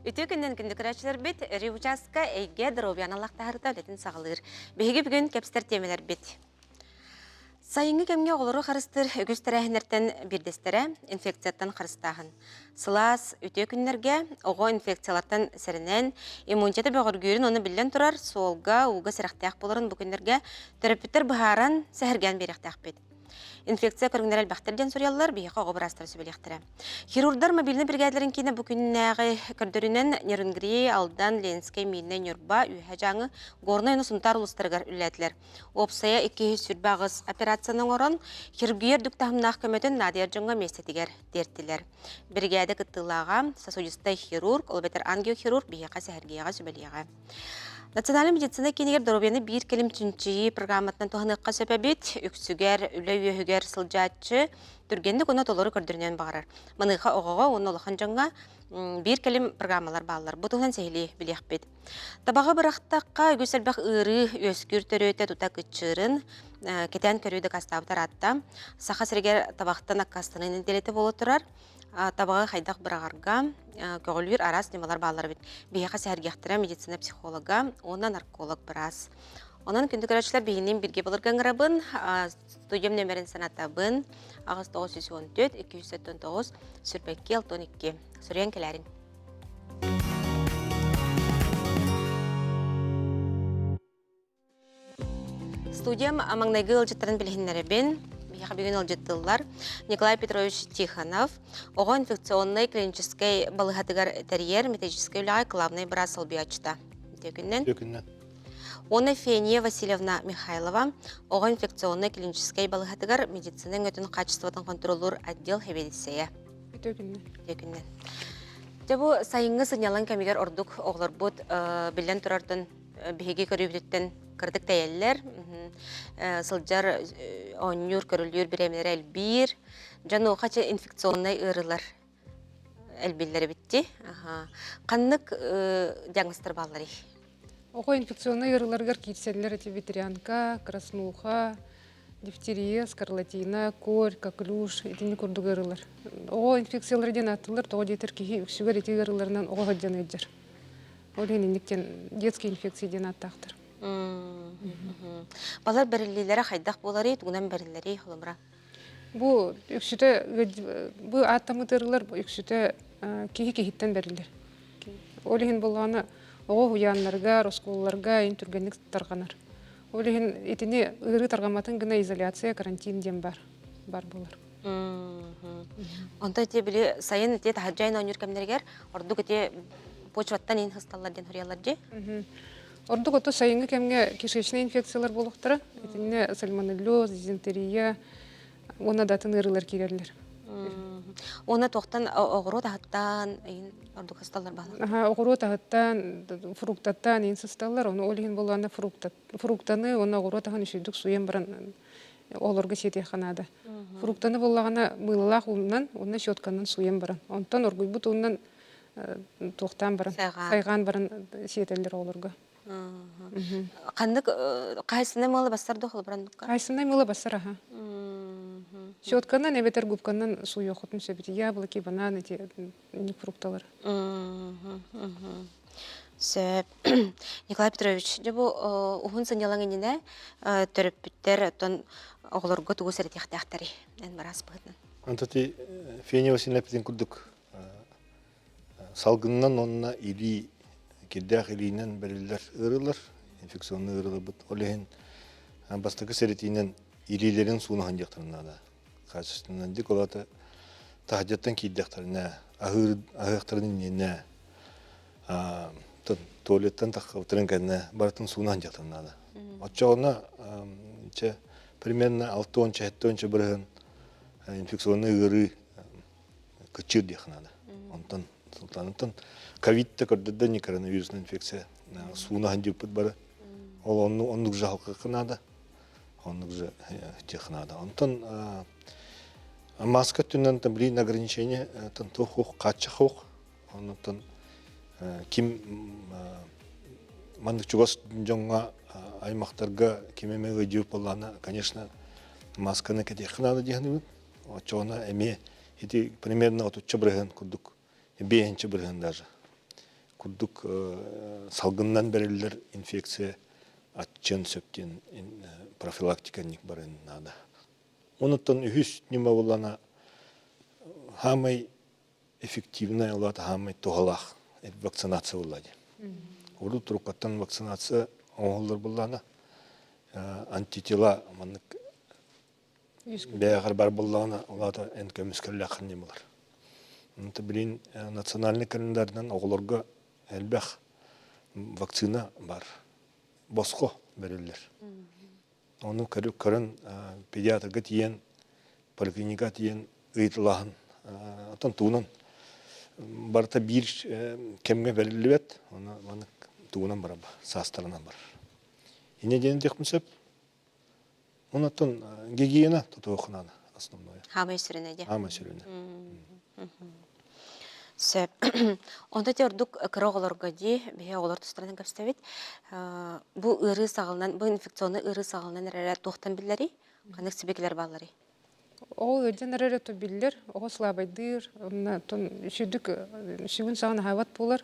Үтүө күннэн күндү көрөөччүлэрбит, өрүү учааска эйгэ доруобуйаны аллахтаһарыта үлэтин саҕалыыр. Биһиги бүгүн кэпсэтэр тиэмэлэрбит. Сайыҥҥы кэмҥэ оҕолору харыстыыр үгүс тэрээһиннэртэн биирдэстэрэ инфекцияттан харыстааһын. Сылаас, үтүө күннэргэ оҕо инфекциялартан сэрэнэн, иммунитета бөҕөргүүрүн уонна биллэн турар, суолга, ууга сэрэхтээх буоларын бу күннэргэ төрөппүттэр быһааран, сэһэргээн биэриэхтээхпит. Инфекция көрүҥнэрэ элбэхтэр диэн суруйаллар, биһиэхэ оҕо быраастара сүбэлиэхтэрэ. Хирурдар мобильнай биригээдэлэрин киинэ бу күннээҕи көрдөрүүнэн Нерюнгри, Алдан, Ленскэй, Миирнэй, Ньурба, Үөһээ Дьааҥы, Горнай уонна Сунтаар улуустарыгар үлэлээтилэр. Уопсайа 228 операцияны оҥорон, хирургия үрдүк таһымнаах көмөтүн наадыйар дьоҥҥо миэстэтигэр тиэртилэр. Биригээдэ кыттыылааҕа сосудистай хирург, ол эбэтэр ангиохирург биһиэхэ сэһэргиэҕэ сүбэлиэҕэ. Национальнай медицина киинигэр доруобуйаны биир кэлим чинчийии программатынан туһаныахха сөп эбит. Үксүгэр үлэ үөһүгэр сылдьааччы түргэнник уонна толору көрдөрүнүөн баҕарар. Маныаха оҕоҕо уонна улахан дьоҥҥо биир кэлим программалар бааллар. Бу туһунан сиһилии билиэхпит. Табаҕы бырахтахха үгүс элбэх ыарыы үөскүүр төрүөтэ тута кыччыырын кэтээн көрүү дакаастаабыт араатта. Саха сиригэр табахтан аккаастаныы нэдиэлэтэ буола турар. Табаҕы хайдах быраҕарга көҕүлүүр араас ньымалар бааллар эбит. Биһиэхэ сэһэргиэхтэрэ медицина психолога уонна нарколог быраас. Онон күндү көрөөччүлэр биһинин бирге былырга ыҥырабын. Студиям нөмерин санатабын. 8914 279 22 62. Суруйан кэлээриҥ. Студиям маҥнайгы ыалдьыттарын билиһиннэрэбин. Биһиэхэ бүгүн ыалдьыттыыллар Николай Петрович Тихонов, оҕо инфекционнай клиническэй балыыһатыгар тэрийэр методическай үлэҕэ кылаабынай быраас солбуйааччыта. Үтүө күнүнэн. Үтүө күнүнэн. Уонна Фения Васильевна Михайлова, оҕо инфекционнай клиническэй балыыһатыгар медицина өҥөтүн хаачыстыбатын хонтуруоллуур отдел сэбиэдиссэйэ. Үтүө күнүнэн. Үтүө күнүнэн. Дьэ бу сайыҥҥы сынньалаҥ кэмигэр ордук оҕолорбут биллэн турартан биһиги көрүүбүтүттэн кырдык тэйэллэр. Сылдьар оонньуур, көрүлүүр бириэмэлэрэ элбиир. Дьонуоха инфекционнай ыарыылар элбиллэр эбитти. Ханнык диагнозтар баалларый? Оҕо инфекционнай ыарыыларыгар киирсэллэр эти ветрянка, краснуха, дифтерия, скарлатина, корь, коклюш итини курдук ыарыылар. Оҕо инфекциялара диэн ааттыыллар, тоҕо диэтэр киһи үксүгэр ити ыарыыларынан оҕо сылдьан ыалдьар. Ол иһин инник диэн детские инфекции диэн ааттаахтар. Балар бэриллиилэрэ хайдах буоларый, тугунан бэриллэрий холобура? Бу үксүтэ бу ааттаммыт ыарыылар үксүтэ киһи киһиттэн бэриллэр. Ол иһин буоллаҕына оҕо уһуйааннарыгар, оскуолаларга ин түргэнник тарҕанар. Ол иһин итини ыарыы тарҕамматын гына изоляция, карантин диэн бар, бар буолар. Онто ити били сайын ити таһырдьа оонньуур кэмнэригэр ордук ити почваттан иин хысталлар диэн суруйаллар дии. Ордук ото сайыҥҥы кэмҥэ кишечнай инфекциялар буолуохтара. Итиннэ сальмонеллез, дизентерия уонна да атын ыарыылар киирэллэр. Уонна туохтан оҕуруот аһыттан иин ордук сысталлар баалар? Аха, оҕуруот аһыттан, фруктаттан иин сысталлар. Ону ол иһин буоллаҕына фруктаны уонна оҕуруот аһын үчүгдүк сууйан баран олорго сиэтиэххэ наада. Фруктаны буоллаҕына мыылалаах уунан уонна щетканан сууйан баран. Онтон оргуйбут уунан туохтаан баран, сайҕаан баран сиэтэллэр оҕолорго. Ханнык хаһайсынай мыыла бассар да холобураннукка? Хаһайсынай мыыла бассар аха. Щетканан эбэтэр губканан сууйуоххутун сөп. Яблоки, бананы, эти фрукталар. Сөп. Николай Петрович, дьэ бу уһун сынньалаҥ иннинэ төрөппүттэр оттон оҕолорго тугу сэрэтиэхтээхтэрий эн быраас быһыытынан? Антати Феня Васильевна эппитин курдук Салгынынан уонна илии кирдээх илиинэн бэриллэр ыарыылар, инфекционнай ыарыыларбыт. Ол иһин бастакы сэрэтиинэн илиилэрин суунаһан диэхтэрин наада. Хаачыстыбаннайдык ол аата таһырдьаттан киирдэхтэринэ, аһыыр аһыахтарын иннинэ туалеттан таххыбыттарын кэннэ барытын суунаһан диэхтэрин наада. Оччоҕуна чэ примерно 6 7 бырыһын инфекционнай ыарыы кыччыыр диэх наада. Онтон сылтаанытан ковид да көрдөрдө не коронавирусная инфекция сууна хандьыппыт бары. Ол онну оннук жаһалкыка наада. Оннук же тех наада. Онтон маска өттүнэн там блин ограничение тан туох хааччах хуох. Оннуттан ким маннык чугас дьоҥҥо аймахтарга ким эмэ ыйдьыып буоллаҕына, конечно, масканы кэтиэххэ наада диэхинибит. Оччоҕуна эмиэ ити примерно отучча бырыһыан курдук, биэһинчэ бырыһыан даже. курдук салгынынан бэриллэр инфекция аччыан сөп диэн профилактика инник барыан наада. Онуттан үһүс ньыма буллана хаамай эффективная улаата хаамай туһалаах вакцинация буолла диэн. Урут туруккаттан вакцинация оҥоһуллар буллана антитела маннык бэйэҕэр бар буоллаҕына улаата эн көмүскэллээххин диэн буолар. Онто билин национальный календарынан оҕолорго элбэх вакцина бар. Босхо бэриллэр. Ону көрөн педиатрга тиийэн, поликлиника тиийэн ыйытылаһан, оттон тугунан барыта биир кэмҥэ бэриллибэт, оны маннык тугунан барар, саастарынан барар. Инньэ диэн диэхпин сөп. Онон гигиена тутуохунаана основное. Хаамай сүрүнэ дии. Хаамай сүрүнэ. Сөп. Онто ти ордук кыра оҕолорго дии, биһи оҕолор тустарынан кэпсэбит. Бу ыарыы саҕаланан, бу инфекционный ыарыы саҕаланан эрэрэ туохтан биллэрий? Ханнык сибикилэр баалларый? Оҕо ыалдьан эрэрэ то биллэр, оҕо слабайдыыр, онно үчүгдүк сүгүн саҕан аһаабат буолар,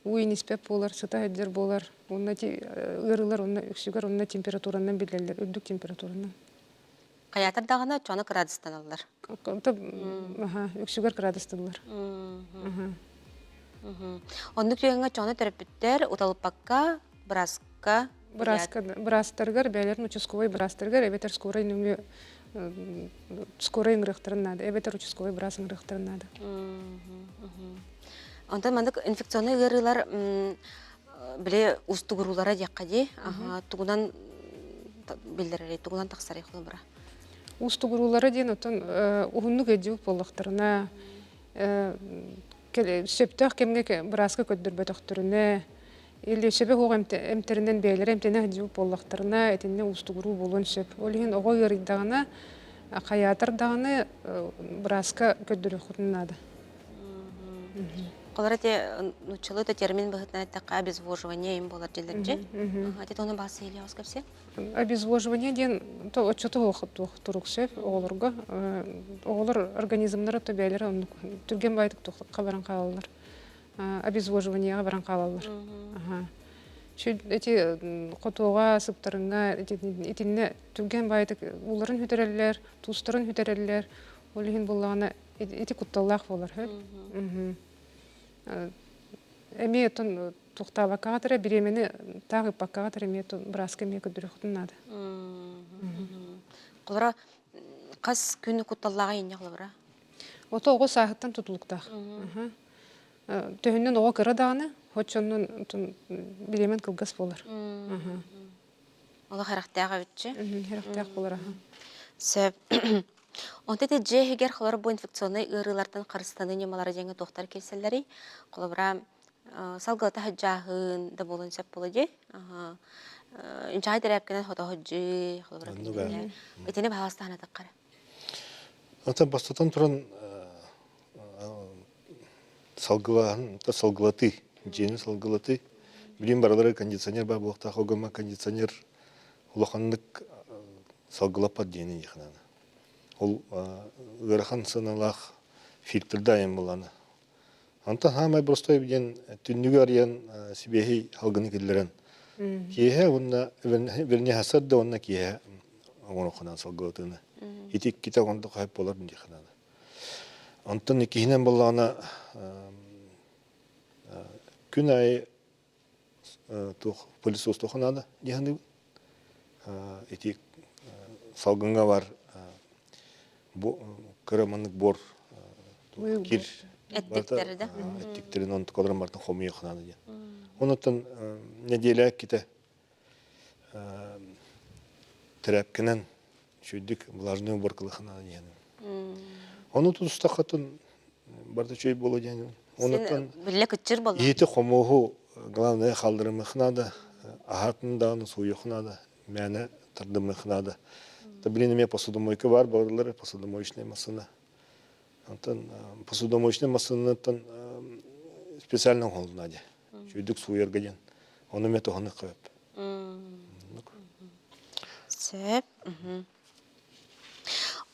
уу иниспэт буолар, сыта сылдьар буолар. Уонна ити ыарыылар онно үксүгэр онно температуранан биллэллэр, үрдүк температуранан. Хайаатар даҕаны оччоҕуна кыраадыстаналлар. Үксүгэр кыраадыстаналлар. Оннук түгэҥҥэ оччоҕуна төрөппүттэр уталыппакка бырааска Бырааска, быраастарыгар, бэйэлэрин участковай быраастарыгар эбэтэр скорай нөҥүө скорай ыҥырыахтарын наада, эбэтэр участковай быраас ыҥырыахтарын наада. Онтон маннык инфекционнай ыарыылар били устугуруулара диэххэ дии тугунан биллэрэрий тугунан тахсарый холобура Устугуруулара диэн оттон уһуннук ыалдьыбыт буоллахтарына сөптөөх кэмҥэ бырааска көрдөрбөтөхтөрүнэ или сөбө суох эмтэринэн бэйэлэрэ эмтэнэ сылдьыбыт буоллахтарына итиннэ уустугуруу буолуон сөп. Ол иһин оҕо ыарыйдаҕына хайаатар даҕаны бырааска көрдөрүөххүтүн наада. Холор эти нууччалыы да термин быһыытынан эттэххэ обезвоживание им буолар дьэллэрдьи. Ати тону баас сиһилиэҕис кэпсиэ. Обезвоживание диэн то оччото турук сөп оҕолорго. Оҕолор организмнара то бэйэлэрэ оннук түргэн баайдык туохха баран хаалаллар. Обезвоживаниеҕа баран хаалаллар. Эти хотуоҕа, сыптарыҥҥа итиннэ түргэн баайдык ууларын сүтэрэллэр, туустарын сүтэрэллэр. Ол иһин буоллаҕына ити кутталлаах буолар. Эмиэ оттон туохтаабаккаҕа эрэ бириэмэни таах ыппаккаҕа эрэ эмиэ бырааска эмиэ көрдөрүөххүтүн наада. Холобура хас күн кутталлааҕа инньэ холобура? Ото оҕо сааһыттан тутулуктаах. Төһөннөн оҕо кыра даҕаны, оччоннон бириэмэн кылгас буолар. Олох эрэхтээх эбитчи. Эрэхтээх буолар аха. Сөп. Онто ити дьиэ иһигэр холобура бу инфекционнай ыарыылартан харыстаныы ньымалара диэҥҥэ туохтар киирсэллэрий? Холобура салгылата сылдьааһын да буолуон сөп буолуо дии. Инчэҕэй тэрээпкэнэн хото сылдьыы, холобура Оннук Итини баһаҕастаан атаххара. Ата бастатан туран салгылааһын, салгылатыы, дьиэни салгылатыы. Билигин барылары кондиционер баар буолуохтаах, ол гынан кондиционер улаханнык салгылаппат диэни диэхинэ. Ол ыарахан сыаналаах фильтрда айан буоллаҕына. Онтон хаамай боростуой диэн түннүгү арыйан сибиэһэй салгыны киллэрэн киэһэ уонна вернее сарда уонна киэһэ оҥороххунан салгылатыыны. Ити иккитэ онто хайып буолар диэхинэ. Онтон иккиһинэн буоллаҕына күн аайы туох пылесос туох наада дии саныыбын. Ити салгыҥҥа бар кыра маннык буор кир Эттиктери да. Эттиктерин онтукаларын барытын хомуйуох наада диэн. Онуттан нэдиэлэ иккитэ тэрээпкэнэн үчүгдүк влажный уборкалыах наада диэн. Ону тутустаххытын барыта үчүгэй буолуо диэн. Онуттан биллэ кыччыр буолла. Иһити хомуоһу главное халдырымых наада, аһатын даҕаны сууйуох наада, мээнэ тардымых наада. Та билин эмиэ посудомойка бар барылар посудомоечная массыына. Онтон посудомоечная массыынаттан специально оҥоһулунна дии. Үчүгдүк сууйарга диэн. Ону эмиэ туһаныахха сөп. Сөп.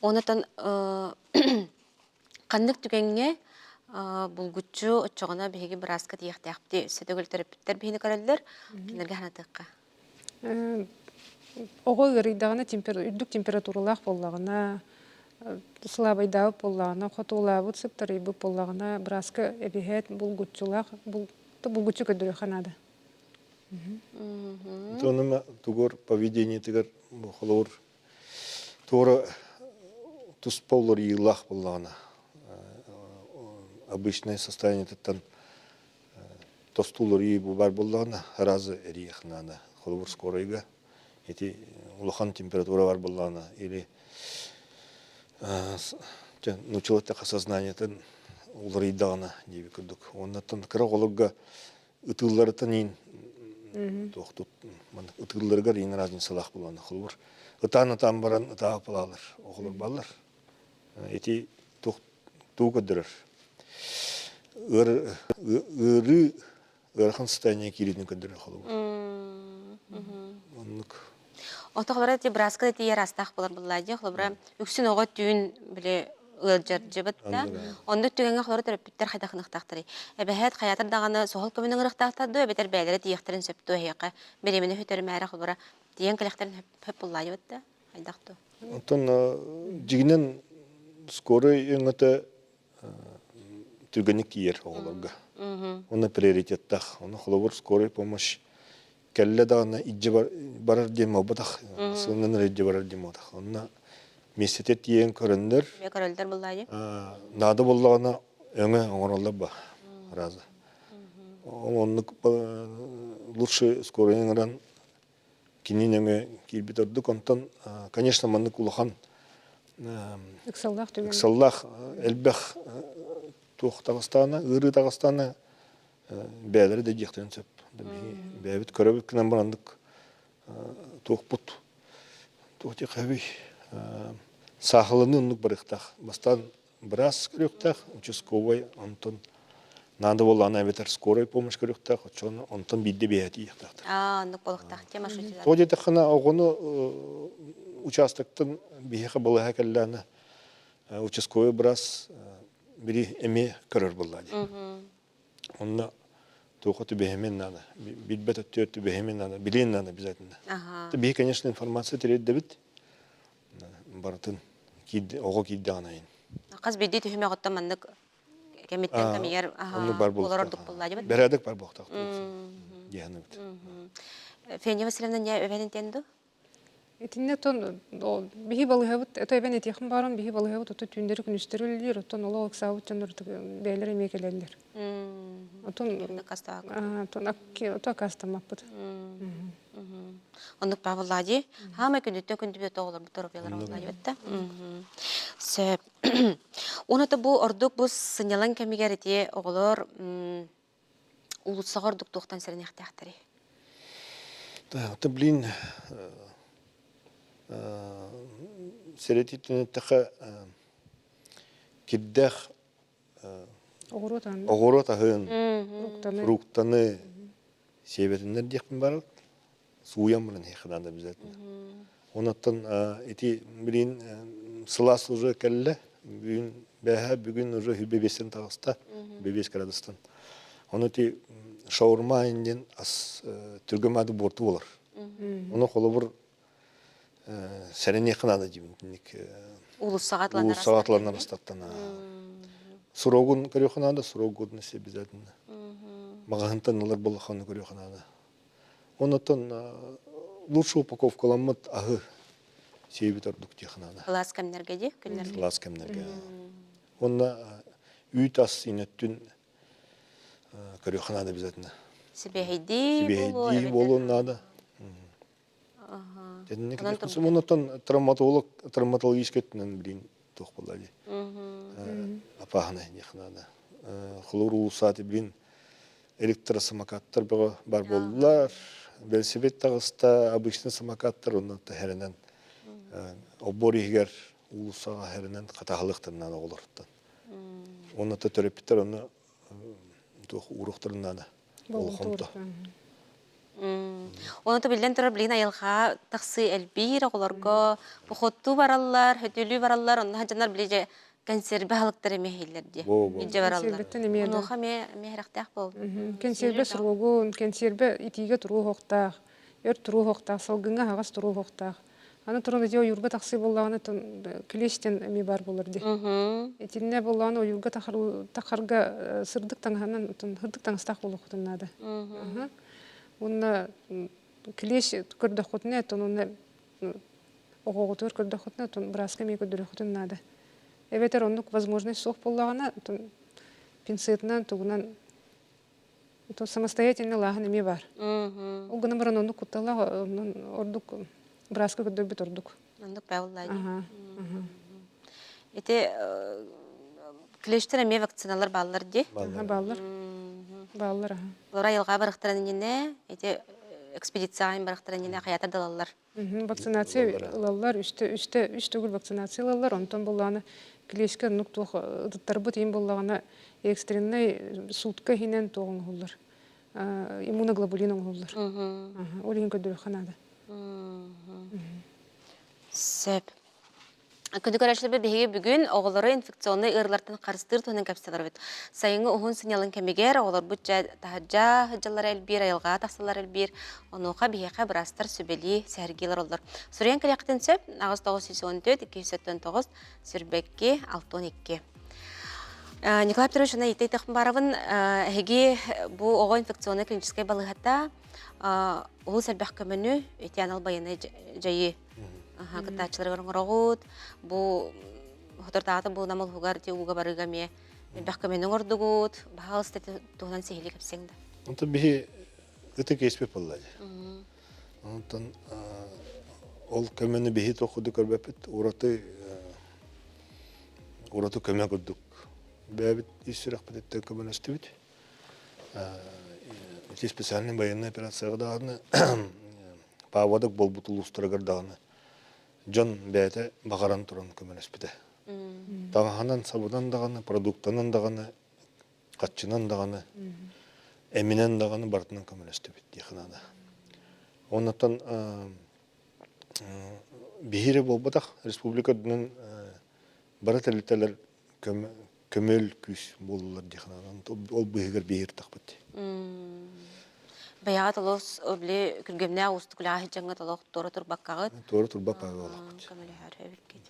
Онутан ханнык түгэҥҥэ Булгуччу оччоҕуна биһиги бырааска тиийиэхтээхпит. Өссө төгүл төрөппүттэр биһини көрөллөр. Кинилэргэ санатыахха. Оҕо ыарыйдаҕына үрдүк температуралаах буоллаҕына, сылаабайдаабыт буоллаҕына, хотуолаабыт, сыптарыйбыт буоллаҕына, бырааска эбиһээт булгуччулаах булгуччу көрдөрүөххэ наада. Онума тугур поведениетыгар холобур туора туспа уларыйыылаах буоллаҕына обычное состояниетыттан тосту уларыйыы баар буоллаҕына сразу эрийиэх наада. Холобур скорайга ити улахан температура бар буоллаҕына или нучелаттаха сознаниетын уларыйдаҕына диэби курдук. Оннуттан кыра оҕолорго ытыылларыттан иин туох маннык ытыылларыгар иин разницалаах буоллаҕына холобур ытаан-ытаан баран ытаах балаалар оҕолор бааллар. Ити туох тугу көрдөрөр? Ыарыы ыарахан состояние киириитин көрдөрөр холобур. Оннук. Ото холобура ити бырааска тиийэр астаах буолар буоллаа дии. Холобура үксүн оҕо түүн били ыалдьардьыбыт да. Оннук түгэҥҥэ холобура төрөппүттэр хайдах гыныахтаахтарый? Эбэһээт хайаатар даҕаны суһал көмөнү ыҥырыахтаахтар дуо эбэтэр бэйэлэрэ тиийиэхтэрин сөп дуо эһиэхэ? Бириэмэни сүтэрмээрэ холобура тиийэн кэлиэхтэрин сөп буоллаа дьибит да? Хайдах дуо? Оттон дьигинэн скорый өҥөтө түргэнник тиийэр оҕолорго. Онно приоритеттаах. Ону холобур скорый помощь кэллэ даҕаны илдьэ барар диэн буолбатах. Сылынан эрэ илдьэ барар диэн буолбатах. Онно миэстэтэ тиийэн көрөннөр, көрөллөр буллаайы. Наада буоллаҕына өҥө оҥороллор ба раза. Оннук лучше скорый ыҥыран кини нөҥө киирбит ордук. Онтон, конечно, маннык улахан ыксаллаах түгэн. Ыксаллаах элбэх туох таҕыстаана, ыарыы таҕыстаана бэйэлэрэ да диэхтэрин сөп. Бэйэбит көрөбүт гынан бараннык туохпут туох диэххэбий саахаланыы оннук барыахтаах. Бастаан быраас көрүөхтээх, участковай, онтон наада буоллаҕына эбэтэр скорая помощь көрүөхтээх, оччоҕуна онтон биирдэ биэһэ тиийиэхтээхтэр. Аа, оннук буолуохтаах тема маршрутизация. Тоҕо диэтэххинэ, оҕону участоктан биһиэхэ балыыһа кэллэҕинэ участковай быраас бiri эмиэ көрөр буолла дии. Онно туохха түбэһимин наада, билбэт өттүгэр түбэһимин наада, билиэн наада обязательно. Биһи, конечно, информация тириэрдэбит, барытын оҕо киирдэҕин айын. Хас биирдии түһүмэх оттон маннык кэмиттэн кэмигэр буолар ордук буолла дебит. Бэрээдэк бар буолуохтаах диэхэнэбит. Феня Васильевна не эбэнин тенду? Итиннэ оттон биһи балыыһабыт это эбэн этиэхин бааран биһи балыыһабыт ото түүннэри күнүстэри үлэлиир оттон олох ыксаабыт дьоннор бэйэлэрэ эмиэ кэлэллэр. Отон ото акаастаммаппыт. Оннук Павел Хаамай күндүттэн күндүбүт оҕолорбут доруобуйалара буолла Сөп. Уонна бу ордук бу сынньалаҥ кэмигэр ити оҕолор уулуссаҕа ордук туохтан сэрэниэхтээхтэрий? Да, блин, сэрэтиитинэттэхэ кирдээх оҕуруот аһын, фруктаны сиэбэтиннэр диэхпин барар. Сууйан баран иһиэххэ наада обязательно. Онуттан ити билин сылаас уже кэллэ. Бүгүн бэһэ бүгүн уже хүбэ биэстэн таҕыста. Бэбиэс градустан. Ону ити шаурма диэн ас түргэн маады буорту болар. Ону холобур сэрэниэххэ наада диибин итинник Уулуссаҕа атланар уулуссаҕа атланар астартан срогун көрүөххэ наада, срок годности обязательно. Маҕаһыынтан ылар буоллаххына көрүөххэ наада. Оннуттан лучше упаковкаламмыт аһы сиэбит ордук диэххэ наада. Кылаас кэмнэргэ дии, күннэргэ. Кылаас кэмнэргэ. Уонна үүт ас инөттүн көрүөххэ наада обязательно. Сибиэһэйдии Сибиэһэйдии буолуон наада. Оннуттан травматолог, травматологическай өттүнэн билин туох буолла дии. Опаһына диэххэ наада. Холобур уулусааты билин электросамокаттар бөҕө бар буоллулар. Велосипед таҕыста, обычный самокаттар онно хэрэнэн оббор иһигэр уулуссаҕа хэрэнэн хатаһалыахтарын оҕолоруттан. Онно төрөппүттэр онно туох ууруохтарын наада. Олохомто. Оны биллэн турар билигин айылҕа тахсыы элбиир оҕолорго походтуу бараллар, хөтөлүү бараллар, онно дьоннор били дьэ Кэнсиэрбэ аһылыктар эмиэ иһиллэр дии. Во, во. Илдьэ бараллар. Кэнсиэрбэттэн эмиэ да. Онуоха эмиэ эмиэ сэрэхтээх буол. Кэнсиэрбэ суругун, кэнсиэрбэ итиигэ туруоһуохтаах, өр туруоһуохтаах, салгыҥҥа аһаҕас туруоһуохтаах. Аны туран ити ойуурга тахсыы буоллаҕына клещтэн эмиэ баар буолар дии. Итиннэ буоллаҕына ойуурга тахарга сырдык таҥаһынан сырдык таҥастаах буолуоххутун наада. Уонна клещ көрдөххүтүнэ, уонна оҕоҕутугар көрдөххүтүнэ, бырааска эмиэ көрдөрүөххүтүн наада. Эбэтэр оннук возможность суох буоллаҕына, пинцетынан тугунан то самостоятельно лааһын эмиэ баар. Ол гынан баран оннук кутталлаах онон ордук бырааска көрдөрбүт ордук. Оннук бааллаа Ити клещтер эмиэ вакциналар бааллар дии. Бааллар. Бааллар аха. Олор айылҕа барахтарын иннинэ ити экспедицияҕа барахтарын иннинэ хайата далаллар. Вакцинация ылаллар, үстэ, үстэ, үс төгүл вакцинация ылаллар, онтон буоллаҕына клещкэ оннук туох ытыттарбыт иһин буоллаҕына экстреннай сутка иһинэн туох оҥоһуллар, иммуноглобулин оҥоһуллар. Ол иһин көрдөрүөххэ наада. Сөп. Күндү көрөөччүлэрбит биһиги бүгүн оҕолору инфекционнай ыарыылартан харыстыыр туһунан кэпсэтэ Сайыҥҥы уһун сынньалаҥ кэмигэр оҕолорбут дьэ таһырдьа сылдьаллара элбиир, айылҕаҕа тахсаллара элбиир. Онуоха биһиэхэ быраастар сүбэлии, сэһэргии олороллор. Суруйан кэлиэххитин сөп. 8914 279 22 62. Николай Петрович, уна итей Тахмбаровын эһиги бу оҕо инфекционнай клиническэй балыыһата улус элбэх көмөнү ити анал байыаннай дьайыы кыттааччыларыгар оҥороҕут. Бу соторутааҕыта бу Нам улууһугар ити ууга барыыга эмиэ элбэх көмөнү оҥордугут. Баһаалыста туһунан сиһилии кэпсиэҥ да. Онтон биһи ытык иэспит буолла дии. Онтон ол көмөнү биһи туох курдук көрбөппүт. Ураты ураты көмө курдук. Бэйэбит ис сүрэхпититтэн көмөлөстүбүт. Ити специальный военная операцияҕа даҕаны паводок буолбут улуустарыгар даҕаны дьон бэйэтэ баҕаран туран көмөлөспүтэ. Таҥаһынан, сабынан даҕаны, продуктанан даҕаны, хаччынан даҕаны, эминэн даҕаны барытынан көмөлөстүбүт диэххэ наада. Оннуттан биһири буолбатах республика үрдүнэн бары тэрилтэлэр көмөл күүс буоллулар диэххэ наада. Ол быыһыгар биһииртэхпит. Бэйэҕэ толос били күргүөмнээх уустук үлэҕэ сылдьаҥҥа толох туора турбаккаҕыт. Туора турбат буоллахпыт. Көмөлөһөр эбиккит.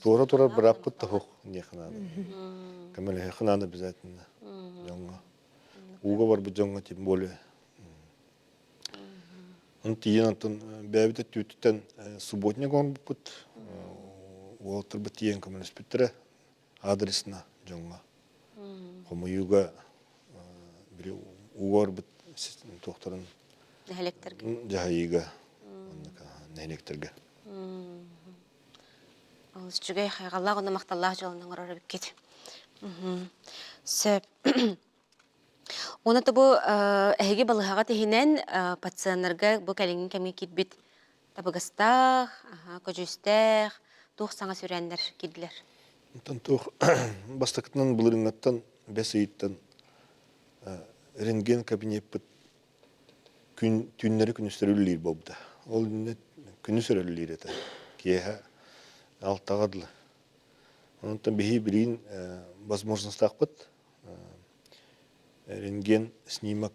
Туора турар бырааппыт да суох диэххэ наада. Көмөлөһүөххэ наада обязательно дьоҥҥо. Ууга барбыт дьоҥҥо тем более. Ону тиийэн онтон бэйэбит өттүбүтүттэн субботник оҥорбуппут. Уолаттарбыт тиийэн көмөлөспүттэрэ адресно дьоҥҥо. Хомуйууга били ууга барбыт туохтарын Нэһилиэктэргэ. дьаһайыыга нэһилиэктэргэ. Олус үчүгэй хайҕаллаах уонна махталлаах дьыаланы оҥорор эбиккит. Сөп. Уонна бу эһиги балыһаҕа тиһинэн пациеннарга бу кэлиҥҥи кэмҥэ киирбит табыгастаах, көдьүүстээх туох саҥа сүрээннэр киирдилэр? Онтон туох бастакытынан былырыыҥҥаттан бэс ыйыттан рентген кабинеппыт күн түүннэри күнүстэри үлэлиир буолбута. Ол иннинэ күнүс эрэ үлэлиир этэ. Киэһэ алтаҕа дылы. Онтон биһиги билигин возможностаахпыт рентген снимок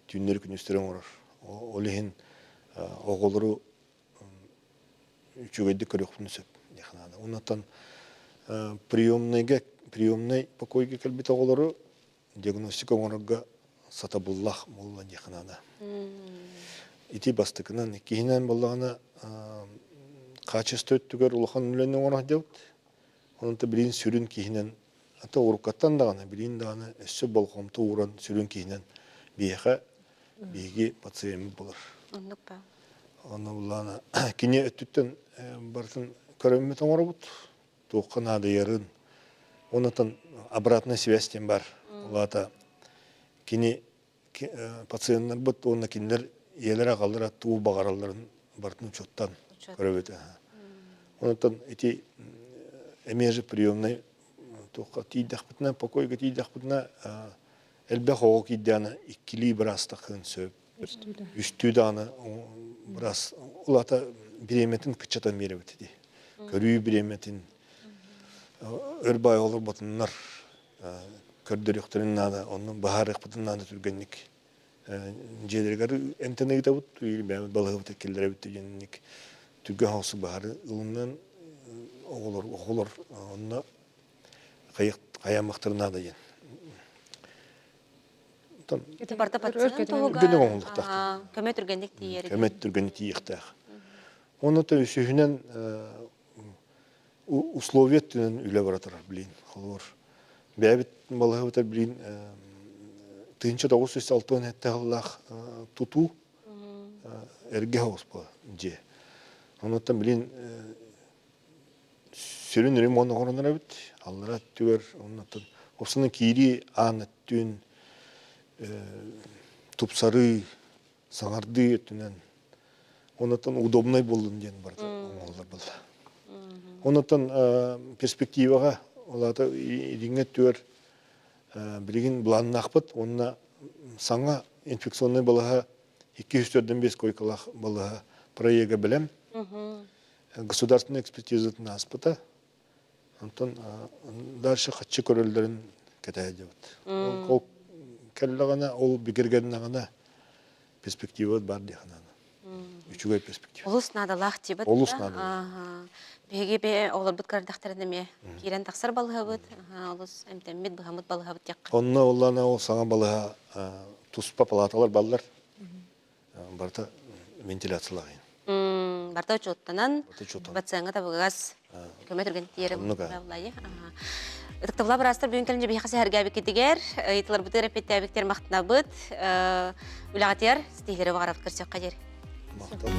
түүннэри күнүстэри оҥорор. Ол иһин оҕолору үчүгэйдик көрүөхпүн сөп диэххэ наада. Онтон приемныйга приемнай покойга кэлбит оҕолору диагностика оҥорорго сатабыллаах буолла диэххэ наада. Ити бастакынан, иккиһинэн буоллаҕына качество өттүгэр улахан үлэни оҥоро сылдьабыт. Онон билигин сүрүн киһинэн ата уруккаттан даҕаны, билигин даҕаны өссө болҕомто ууран сүрүн киһинэн биһиэхэ биһиги пациеммыт буолар. Оннук ба. Онно буллаана кини өттүттэн барытын көрөммүт оҥоробут. Туохха наадыйарын, оннуттан обратная связь диэн бар. Ол аата кини пациеннарбыт уонна кинилэр ийэлэрэ аҕалара тугу баҕаралларын барытын учуоттаан көрөбүт. Онтон ити эмиэ же приемнай туохха тиийдэхпитинэ, покойга тиийдэхпитинэ элбэх оҕо киирдэҕинэ иккилии быраастаххын сөп. Үстүү даҕаны быраас ол аата бириэмэтин кыччатан биэрэбит ити. Көрүү бириэмэтин. Өр баай олорботуннар көрдөрүөхтэрин наада, онно быһаарыахпытын наада түргэнник. Дьиэлэригэр эмтэн ыытабыт, бэйэбит балыһабыт киллэрэбит диэнник түргэн хоҥсу быһаары ылынан оҕолор оҕолор онно хайаммахтарын наада диэн. Барда пациент туһугар көмө түргэнник тиийэр. Көмө түргэнник тиийиэхтээх. Онно үсүһүнэн условия өттүнэн үлэ бара турар билин. Холобур, бэйэбит балаһабытар билин 1967 сыллаах тутуу эргэ соҕус дьиэ. Онуттан билин сүрүн ремонт оҥоронор эбит. Аллара өттүгэр оннуттан уопсайынан киирии аан өттүн тупсарыы, саҥардыы өттүнэн онуттан удобнай буоллун диэн барыта оҥоһуллар буолла. Онуттан перспективаҕа ол аата илиҥҥи өттүгэр билигин былааннаахпыт уонна саҥа инфекционнай балаһа 245 койкалаах балаһа проега бэлэм. Государственная экспертизатын ааспыта. Онтон дальше хаччы көрөллөрүн кэтэһэ дьабыт. Ол кэллэҕинэ, ол бигэргэннэҕинэ перспектива баар диэххэ наада. Үчүгэй перспектива. Олус наадалаах диибит. Олус наадалаах. Биһиги бэйэ оҕолорбут көрдөхтөрүнэ эмиэ киирэн тахсар балыһабыт, олус эмтэммит, быһаммыт балыһабыт диэххэ. Онно оллаана ол саҥа балыһа туспа палаталар баллар. Барыта вентиляциялаах. Барыта учуоттанан, пациеҥҥа табыгас көмө түргэн тиийэр буоллайы. Ытыктабыллаах быраастар бүгүн кэлин биһиэхэ сэһэргээбиккитигэр, ыйытыларбытыгар эппиэттээбиктэр махтанабыт. Үлэҕитигэр ситиһиилэри баҕарабыт көрсүөххэ диэри. Махтал.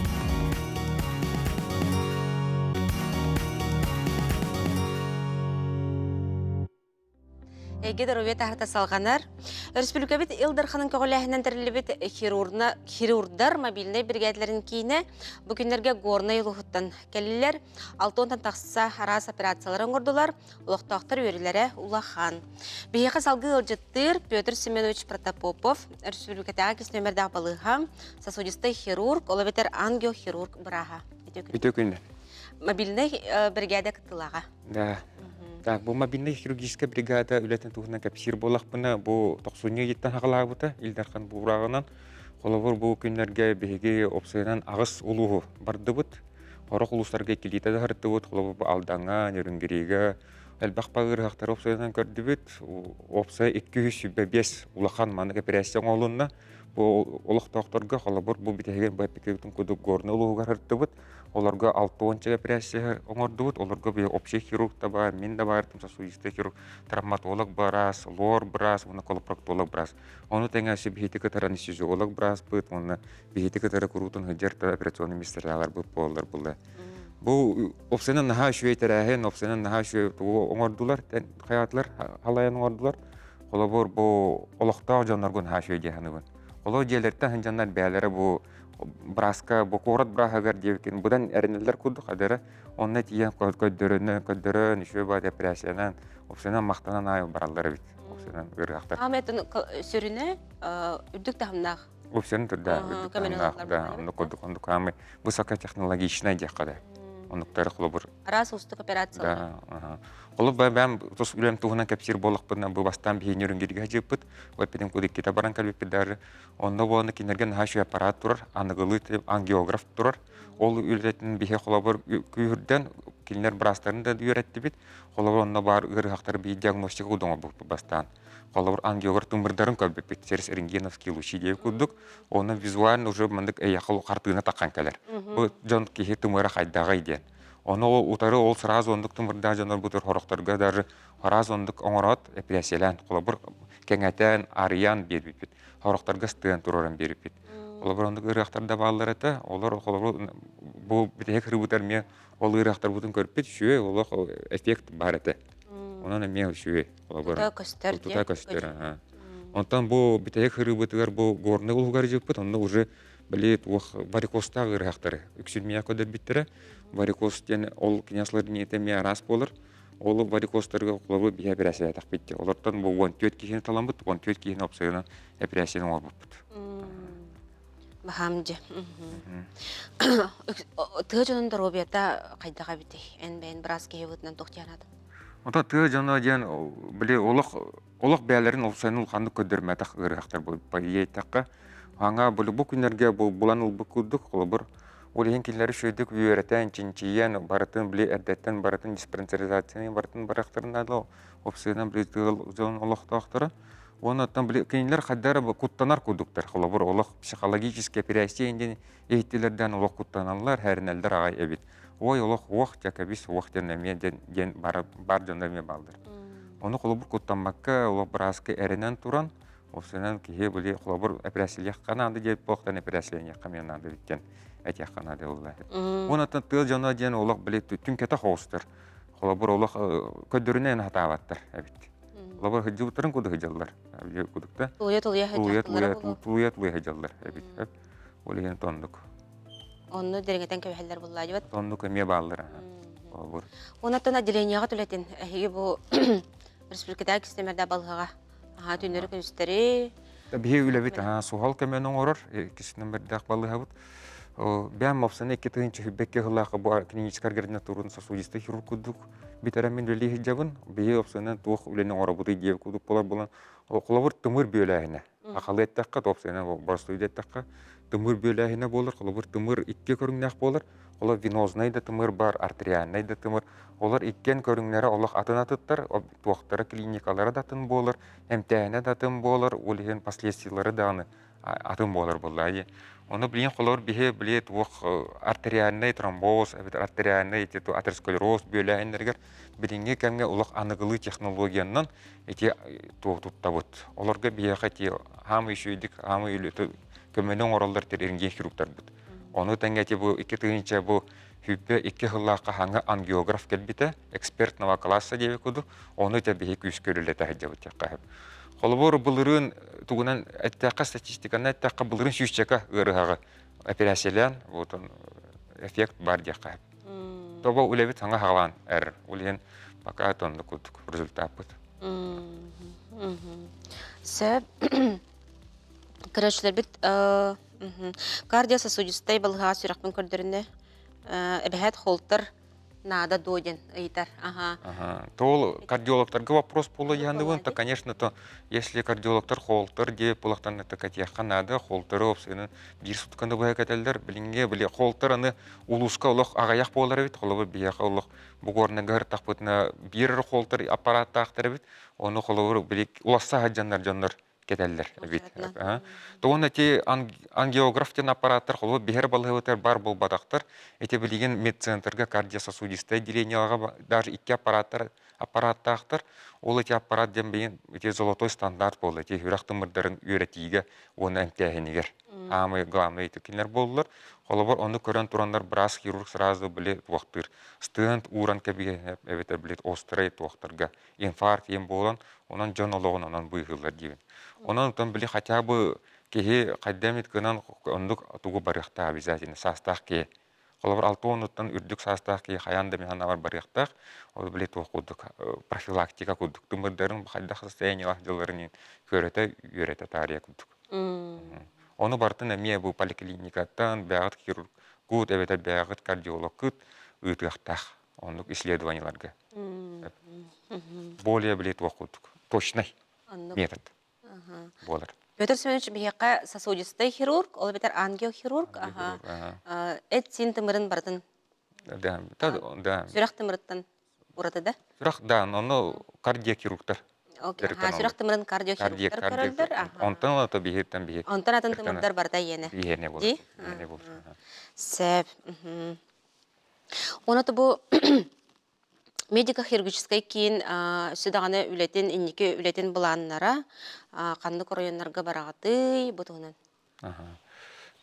Эйгэ доруобуйа таһарта салҕанар. Өрөспүүбүлүкэбит Ил Дарханын көҕүлээһинэн тэриллибит хирурдар мобильнай биригээдэлэрин киинэ бу күннэргэ Горнай улууһуттан кэллилэр. Алтыонтан тахса араас операциялары оҥордулар. Олохтоохтор үөрүүлэрэ улахан. Биһиэхэ салгыы ыалдьыттыыр Петр Семенович Протопопов, өрөспүүбүлүкэтээҕи кис нүөмэрдээх балыыһа, сосудистай хирург, ол эбэтэр ангиохирург бырааһа. Үтүө күннэр. Мобильнай биригээдэ кыттыылааҕа. Да. Так, бу мобильнай хирургическая бригада үлэтин туһунан кэпсиир буоллахпына, бу тохсунньу ыйыттан хаҕалаабыта Ил Дархан буурааҕынан. Холобур, бу күннэргэ биһиги опсайынан аҕыс улууһу бардыбыт. Сорох улуустарга иккилиитэ да сырыттыбыт. Холобур, бу Алдаҥҥа, Нерюнгрига элбэх ыарыһахтары опсайынан көрдүбүт. Опсай 225 улахан маннык эпэрээссийэ оҥоһулунна. Бу олохтоохторго холобур, бу бүтэһигин бу эппиккитин курдук Горнай улууһугар сырыттыбыт. Олорго 60 эпэрээссийэ оҥордубут. Олорго бу общий хирург да баар, мин да баартым, сосудистый хирург, травматолог быраас, лор быраас уонна колопроктолог быраас. Ону тэҥэ өссө биһити кытары анестезиолог бырааспыт уонна биһити кытары куруутун сылдьар операционный мистераларбыт буолаллар буолла. Бу опсайынан наһаа үчүгэй тэрээһин, опсайынан наһаа үчүгэй тугу оҥордулар, хайаатылар, халайан оҥордулар. Холобур, бу олохтоох дьоннорго наһаа үчүгэй дии саныыбын. Олор дьиэлэриттэн сылдьаннар бэйэлэрэ бу бырааска, бу куорат бырааһыгар диэбиккин быдан эрэнэллэр курдук адара онно тиийэн көрдөрөнө көрдөрөн үчүгэй баҕайы эпэрээссийэнэн опсайынан махтанан аайы бараллар эбит опсайынан ыарыһахтар. Аамайтын сүрүнэ үрдүк таһымнаах. Опсайынан турда үрдүк таһымнаах да оннук курдук оннук аамай высокотехнологичнай диэххэ да оннуктары холобур Араас уустук операциялар. Да, ага. Холобур, бэйэм тус үлэм туһунан кэпсиир буоллахпына, бу бастаан биһиги Нерюнгригэ сылдьыппыт, эппитим курдук иккитэ баран кэлбиппит даже. Онно буолан кинилэргэ наһаа үчүгэй аппарат турар, аныгылыы ангиограф турар. Ол үлэтин биһи холобур күүһүрдэн, кинилэр быраастарын да үөрэттибит. Холобур, онно баар ыарыһахтары биир диагностика оҥорбуппут бастаан. Холобур, ангиограф тымырдарын көрбүппүт, через рентгеновские лучи диэбит курдук. Онно визуально уже маннык эйиэхэ хартыына таххан кэлэр. Бу дьон киһи тымыра хайдаҕый диэн. Ону ол утары ол сразу оннук тымырдаах дьоннорбутугар сорохторго даже сразу оннук оҥороот эпэрээссийэлээн холобур кэҥэтэн арыйан биэрбиппит. Сорохторго ыстыан туруоран биэрбиппит. Холобур оннук ыарыахтар да бааллар этэ. Олор холобур бу бүтэһик ырыбытар эмиэ ол ыарыахтарбытын көрбүт үчүгэй олох эффект баар этэ. Онон эмиэ үчүгэй холобур. Тута көстөр Тута көстөр. Онтон бу бүтэһик ырыыбытыгар бу горный улугар дьыппыт онно уже били туох варикозтаах ыарыһахтары үксүн миэхэ көрдөрбүттэрэ. Варикоз диэн ол кинээс ниэтэ эмиэ араас буолар. Ол варикозтарга холобур биһи эпэрээссийэлээтэхпит дии. Олортон бу 14 киһини таламмыт, 14 киһини опсайынан эпэрээссийэни оҥорбуппут. Баһаам дьэ. Тыа дьонун доруобуйата хайдах эбитий? Эн бэйэн быраас киһи быһыытынан туох диэн аатын? Ота тыа дьоно диэн били олох олох бэйэлэрин олсайын улаханнык көрдөрмөтөх ыарыһахтар буолбайыйтахха аңа бу бу күннэргэ булан ылбыт курдук холобур ол иһин кинилэри үчүгэйдик үөрэтэн чинчийэн барытын били эрдэттэн барытын диспансеризацияны барытын барыахтарын наада опсуйанан били тыа дьон олохтоохторо уонна оттон били кинилэр хайдах эрэ куттанар курдуктар холобур олох психологический эпэрээссийэ диэн иһиттилэрдээн олох куттаналлар һэринэллэр аҕай эбит ой олох уох дьэ кэбис уох диэн эмиэ диэн диэн бар, бар дьонно эмиэ бааллар. Ону холобур куттаммакка олох бырааска эрэнэн туран, осунан киһи били холобур эпэрээссийэлиэххэ наада диэбит буолуохтан эпэрээссийэлэниэххэ эмиэ наада эбит диэн этиэххэ наада буолла. Уонна тыал дьоно диэн олох били түҥкэтэ хоҕустар. Холобур олох көрдөрүнэн хатаабаттар эбит. Холобур сылдьыбыттарын курдук сылдьаллар. Кудукта. Тулуйа-тулуйа сылдьаллар. Тулуйа-тулуйа сылдьаллар эбит. Ол иһин тоннук. Онно дириҥэтэн кэбиһэллэр буллаадьыбат. Оннук эмиэ бааллар. Олбур. Онаттан отделениеҕа түлэтин эһиги бу республикатааҕы кистэмэрдэ балыһаҕа аха түннэри күнүстэри Биһи үлэбит суһал көмөнү оҥорор кисинэн балыһабыт. Бэм мопсаны 2022 сыллаахы бу клиническай ординатурун сосудистый хирург курдук бүтэрэн мин үлэлии сылдьабын. Биһи опсанан туох үлэни оҥоробутуй диэбит курдук буолар буолан холобур тымыр бүөлээһинэ. Сахалыы эттэххэ, уопсайынан боростуойду эттэххэ, тымыр бүөлээһинэ буолар. Холобур, тымыр икки көрүҥнээх буолар. Олор венознай да тымыр бар, артериальнай да тымыр. Олор иккиэн көрүҥнэрэ олох атын атыттар, туохтара клиникалара да атын буолар, эмтээһинэ да атын буолар, ол иһин последствиелары даҕаны атын буолар буоллаа. Ону билигин холобур биһи били туох артериальнай тромбоз эбэтэр артериальнай атеросклероз бүөлээһиннэригэр билиҥҥи кэмҥэ олох аныгылыы технологиянан ити туох туттабыт. Олорго биһиэхэ ити хаамый үчүгэйдик хаамый көмөнү оҥороллор рентген хирургтарбыт. Ону тэҥэ ити бу 2000 бу 22 сыллаахха хаҥа ангиограф кэлбитэ, экспертного класса диэби курдук, ону ити биһи күүскэ үлэлэтэ сылдьабыт диэххэ сөп. Холобур, былырыын тугунан эттэххэ, статистиканан эттэххэ, былырыын сүүсчэкэ ыарыһаҕы операциялаан, вот он эффект бар диэххэ сөп. Тобо үлэбит саҥа хаалан эрэр. Ол иһин пока оннук курдук результаппыт. Сөп. Көрөөччүлэрбит кардиососудистай балыһаҕа сүрэхпин көрдөрүнэ эбэһээт холтер наада дуо диэн ыйытар. Ага. Ага. То кардиологтарга вопрос буолла яндыбын, то, конечно, то если кардиологтар холтер диэп булахтан это катиахха наада, холтеры опсыны биир сутканы быһа кэтэллэр, билиҥҥэ били холтер аны улууска олох аҕыйах буолар эбит, холобур биһиэхэ олох бугуорнага ыртахпытына биир холтер аппарааттаахтар эбит, ону холобур били уласса сылдьаннар дьоннор кэтэллэр эбит. Тугун эти ангиограф диэн аппараттар холобур биһэр балыһыбытар бар буолбатахтар. Эти билигин медцентрга кардиососудистая отделениелага даже икки аппараттар аппараттаахтар. Ол эти аппарат диэн билигин ити золотой стандарт буолла. Ити сүрэх тымырдарын үөрэтиигэ уонна эмтээһинигэр. Аамай главный ити кинилэр буоллар. Холобур ону көрөн тураннар быраас хирург сразу били туохтыыр. Стенд ууран кэбиһэ эбэтэр били острай туохтарга инфаркт диэн буолан, онон дьон олоҕун онон быыһыыллар диибин. Онон оттон били хотя бы киһи хайда эмит гынан оннук тугу барыахтаах обязательно саастаах киһи. Холобур, 60-уттан үрдүк саастаах киһи хайаан да мин барыахтаах. Ол били туох курдук профилактика курдук тымырдарын хайдах состояниелаах дьылларын көрөтө үөрэтэ таарыйа курдук. Ону барытын эмиэ бу поликлиникаттан бэйэҕит хирургут эбэтэр бэйэҕит кардиологкыт ыытыахтаах оннук исследованиеларга. Более били туох курдук точный метод буолар. Петр Семенович биһиэхэ сосудистай хирург, ол эбэтэр ангиохирург, эт-сиин тымырын барытын да, да. Сүрэх тымырыттан ураты да? Сүрэх, да, ону кардиохирургтар. Сүрэх тымырын кардиохирургтар көрөллөр. Онтон ото биһиттэн биһи. Онтон атын тымырдар барыта иэнэ. Иэнэ буолар. Иэнэ буолар. Сөп. Уонна бу медико-хирургическай киин өссө даҕаны үлэтин, инники үлэтин былааннара ханнык оройуоннарга бараҕытый бу туһунан?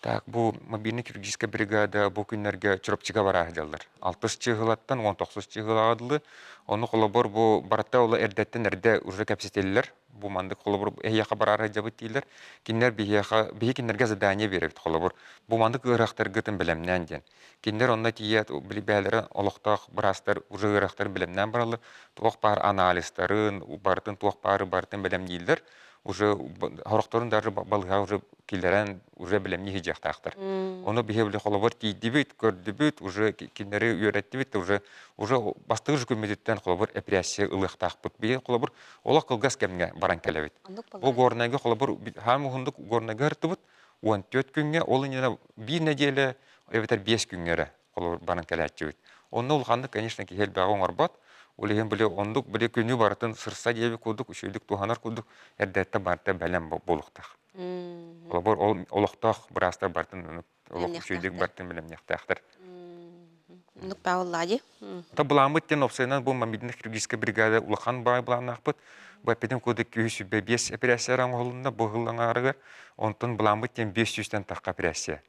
Так, бу мобильный хирургическая бригада бу күннэргэ Чурапчыга бара сылдьаллар. Алтыс чыыһылаттан 19 чыыһылаҕа дылы. Ону холобур бу барыта ол эрдэттэн эрдэ уже кэпсэтиллэр. Бу маннык холобур эһиэхэ бараары сылдьабыт дииллэр. Кинилэр биһиэхэ биһи кинилэргэ задание биэрэбит холобур. Бу маннык ыарахтаргытын бэлэмнээн диэн. Кинилэр онно тиийээт били бэйэлэрэ олохтоох быраастар уже ыарахтарын бэлэмнээн бараллар. Туох баар анализтарын, барытын туох баары барытын бэлэмнииллэр. уже хорохторун даже балыһа уже киллэрэн уже билэмни хидьиэхтаахтар. Ону биһи били холобур тиийдибит, көрдүбүт, уже кинилэри үөрэттибит уже уже бастыгы күммүтүттэн холобур эпэрээссийэ ылыахтаахпыт. Биһи холобур олох кылгас кэмҥэ баран кэлэбит. Бу Горнайга холобур хаам уһундук Горнайга ыртыбыт 14 күҥҥэ, ол иннинэ биир нэдиэлэ эбэтэр 5 күҥҥэ эрэ холобур баран кэлээччибит. Онно улаханнык, конечно, киһи элбэҕи оҥорбот. Ол иһин били оннук били күнү барытын сырса диэбит курдук, үчүгэйдик туһанар курдук эрдэттэн барыта бэлэм буолуохтаах. Холобур, ол олохтоох быраастар барытын олох үчүгэйдик барытын бэлэмниэхтээхтэр. Оннук бааллаа дии. Та былааммыт диэн уопсайынан бу мобильнай хирургическай бригада улахан баай былааннаахпыт. Бу эппитим курдук 205 эпэрээссийэ оҥоһулунна бу сыл аҥаарыгар. Онтон былааммыт диэн 500-тэн тахха эпэрээссийэ.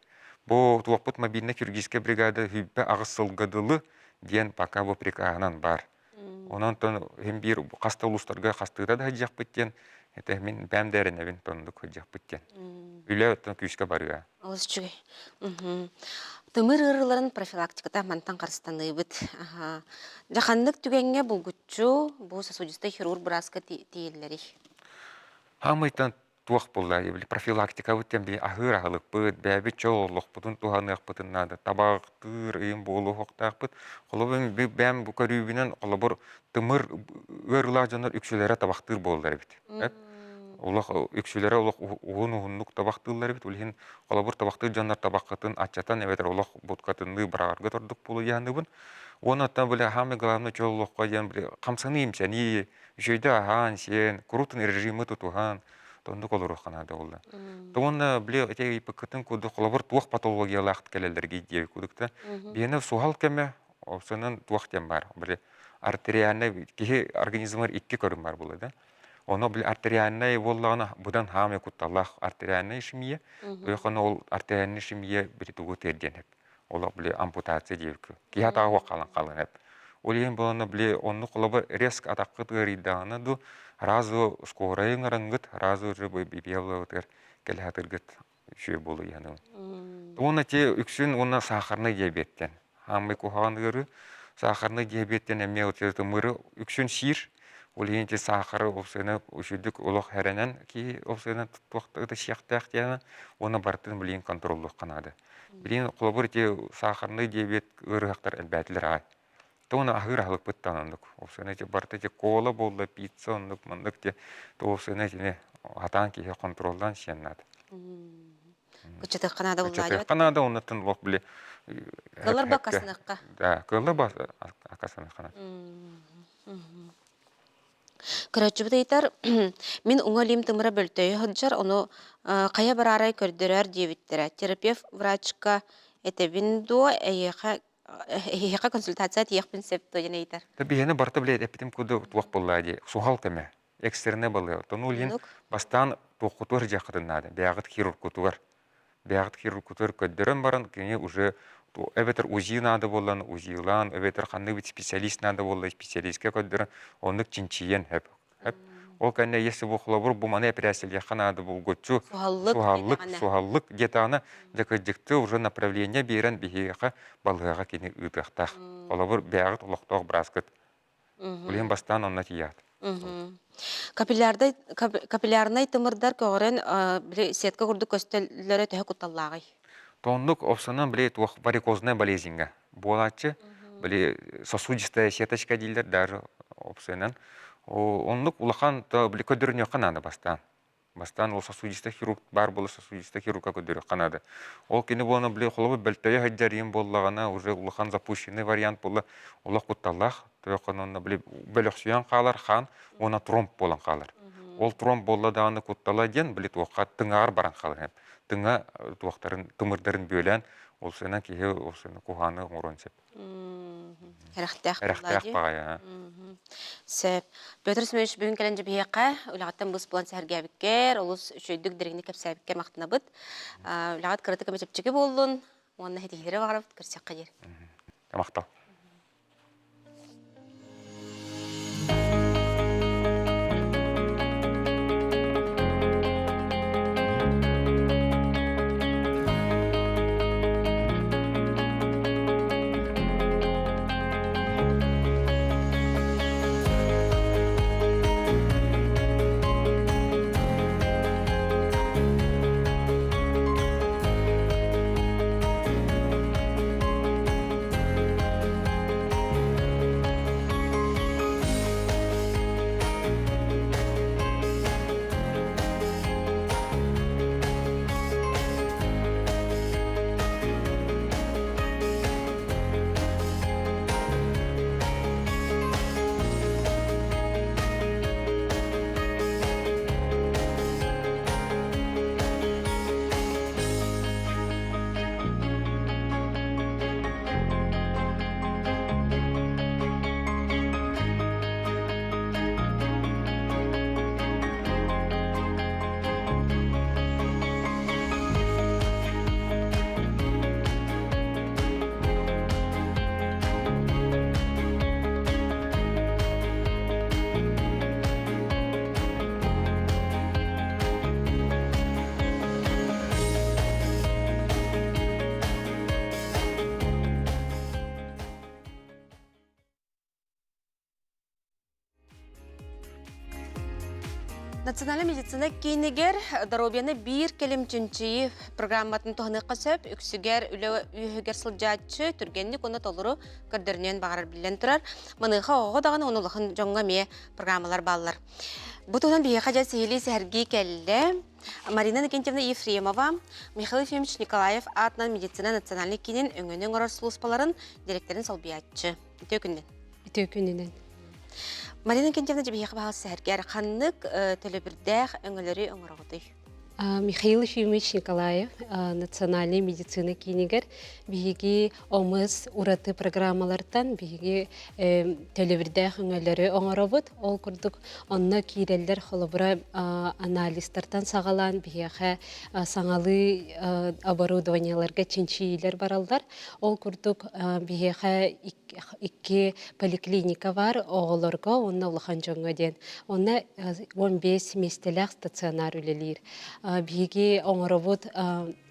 Бу туохпут мобильнай хирургическай бригада 28 сылга дылы диэн пока бу приказынан баар. Онон тон биир хаста улуустарга хастыыта да сылдьыахпыт диэн это мин бэм да эрэнэбин тоннук сылдьыахпыт диэн. Үлэ оттон күүскэ барыа. Олус үчүгэй. Тымыр ыарыыларын профилактиката мантан харыстаныыбыт. Дьэ ханнык түгэҥҥэ булгуччу бу сосудистай хирург бырааска тиийиллэрий? Хаамыйтан туох буолла били профилактикабыт диэн били аһыыр аһылыкпыт, бэйэбит чөл олохпутун туһаныахпытын наада. Табаҕтыыр ыйым буолуохтаахпыт. Холобур, бэйэм бу көрүүбүнэн, холобур, тымыр ыарыылаах дьоннор үксүлэрэ табахтыыр буоллар эбит. Олох үксүлэрэ олох уһун-уһуннук табахтыыллар эбит. Ол иһин холобур табахтыыр дьоннор табаххытын аччатан эбэтэр олох будкатынныы быраҕарга ордук буолуо дьаһаныбын. Уонна оттон били самое главное чөл олоххо диэн били хамсаныы-имсэнии, үчүгэйдик аһаан-сиэн, куруутун режимы тутуһан, оннук олоруохха наада буолла. Уонна били ити ыйыппыккытын курдук холобур туох патологиялаах кэлэллэргий диэбит курдук да биһиэнэ суһал кэмэ Осонон туох диэн баар били артериальнай киһи организмыгар икки көрүҥ баар буолар да. Ону били артериальнай буоллаҕына быдан хаамай кутталлаах артериальнай ишемия. Ойохоно ол артериальнай ишемия били тугу тиэрдиэн сөп. Ол били ампутация диэбиккэ. Киһи атаҕа хаалан хаалан сөп. Ол иһин буолана били оннук холобур резк атаххыт ыарыйдаҕына ду разу скорайы ыҥырангыт разу уже бибиялыгытыгар кэлэ сатыыргыт үчүгэй буолуо иһэн Уонна те үксүн уонна сахарнай диабеттен. Хааммай куһаҕан ыарыы. Сахарнай диабеттен эмиэ тымыры үксүн сиир. Ол иһин ити сахары ол сыана үчүгдүк олох хэрэнэн киһи ол сыана туохта сиэхтээх диэн уонна барытын билигин контроллуохха наада. Билигин холобур ити сахарнай диабет ыарыһахтар элбээтилэр аҕай. Тоҕо аһыыр аһылыкпыттан оннук. Ол сыана ити барыта ити кола буолла, пицца оннук маннык ти ол сыана итини хатаан киһи контроллаан сиэн наада. Кыччатыахха наада буллаа Кыччатыахха наада оннуттан олох били Кылар ба акасыныахха. Да, кылар ба акасыныахха наада. Көрөөччүбүт ыйытар, мин уҥа илиим тымыра бөлтөйө сылдьар, ону хайа бараарай көрдөрөөр диэбиттэрэ. Терапевт врачка этэбин дуо, эйиэхэ эһиэхэ консультация тиийиэхпин сөп дуо диэн ыйытар. Биһиэнэ барыта билэ эппитим курдук туох буолла дии суһал көмө экстренный балыа оттон ол иһин бастаан туоххутугар дьиэххитин наада бэйэҕит хирургутугар бэйэҕит хирургутугар көрдөрөн баран кини уже эбэтэр УЗИ наада буоллан УЗИлаан эбэтэр ханнык бит специалист наада буолла специалистка көрдөрөн оннук чинчийэн сөп Эп. Ол кэннэ если бу холобур бу маны эпэрээссийэлиэххэ наада булгуччу Суһаллык суһаллык диэтэҕинэ. суһаллык диэтэҕинэ дьэ кырдьыкты уже направление биэрэн биһиэхэ балыыһаҕа кини ыытыахтаах. Холобур бэйэҕит олохтоох бырааскыт. Билигин бастаан онно тиийэҕит. Капиллярдай капиллярнай тымырдар көҕөрөн били сетка курдук көстөллөрө төһө кутталлааҕый? Тоннук овсанан били туох варикозная болезньҥа буолааччы. Били сосудистая сеточка дииллэр даже опсуйанан. Оннук улахан били көрдөрүнүөххэ наада бастаан. Бастаан ол сосудистый хирург баар буола сосудистый хирургка көрдөрүөххэ наада. Ол кини буолан били холобур бөлтөйө сылдьар иин буоллаҕына уже улахан запущенный вариант буолла олох кутталлаах. Тойохон онно били бөлөхсүйэн хаалар хаан уонна тромб буолан хаалар. Ол тромб буолла даҕаны куттала диэн били туохха тыҥаҕар баран хаалар. Тыҥа туохтарын тымырдарын бүөлээн Ол сына киһи ол сына куһааны оҥоруон сөп. Эрэхтээх Эрэхтээх баҕайы. Сөп. Петр Семенович бүгүн кэлэн дьэбиһиэххэ үлэҕиттэн быс булан сэһэргээбиккэр, олус үчүгэйдик дириҥник кэпсээбиккэр махтанабыт. Үлэҕит кыратык эмэ чэпчэки буоллун уонна ситиһиилэри баҕарабыт көрсүөххэ диэри. Махтал. Национальнай медицина киинигэр доруобуйаны биир кэлим чинчийии программатын туһаныахха сөп. Үксүгэр үлэ үөһүгэр сылдьааччы түргэнник уонна толору көрдөрүнүөн баҕарар биллэн турар. Маныаха оҕоҕо даҕаны уонна улахан дьоҥҥо эмиэ программалар бааллар. Бу туһунан биһиэхэ дьэ сиһилии сэһэргии кэллэ. Марина Иннокентьевна Ефремова, Михаил Ефимович Николаев аатынан медицина национальнай киинин өҥөнү оҥорор сулууспаларын директорын солбуйааччы. Үтүө күнүнэн. Үтүө күнүнэн. Марина Иннокентьевна дьэ биһиэхэ баһаал сэһэргээр ханнык төлөбүрдээх өҥөлөрү оҥороҕутуй? Михаил Ефимович Николаев национальнай медицина киинигэр биһиги ОМС ураты программалартан биһиги төлөбүрдээх өҥөлөрү оҥоробут. Ол курдук онно киирэллэр холобура анализтартан саҕалаан биһиэхэ саҥалыы оборудованиеларга чинчийиилэр бараллар. Ол курдук биһиэхэ икки поликлиника бар оҕолорго уонна улахан дьоҥҥо диэн. Онно 15 миэстэлээх стационар үлэлиир. Биһиги оҥоробут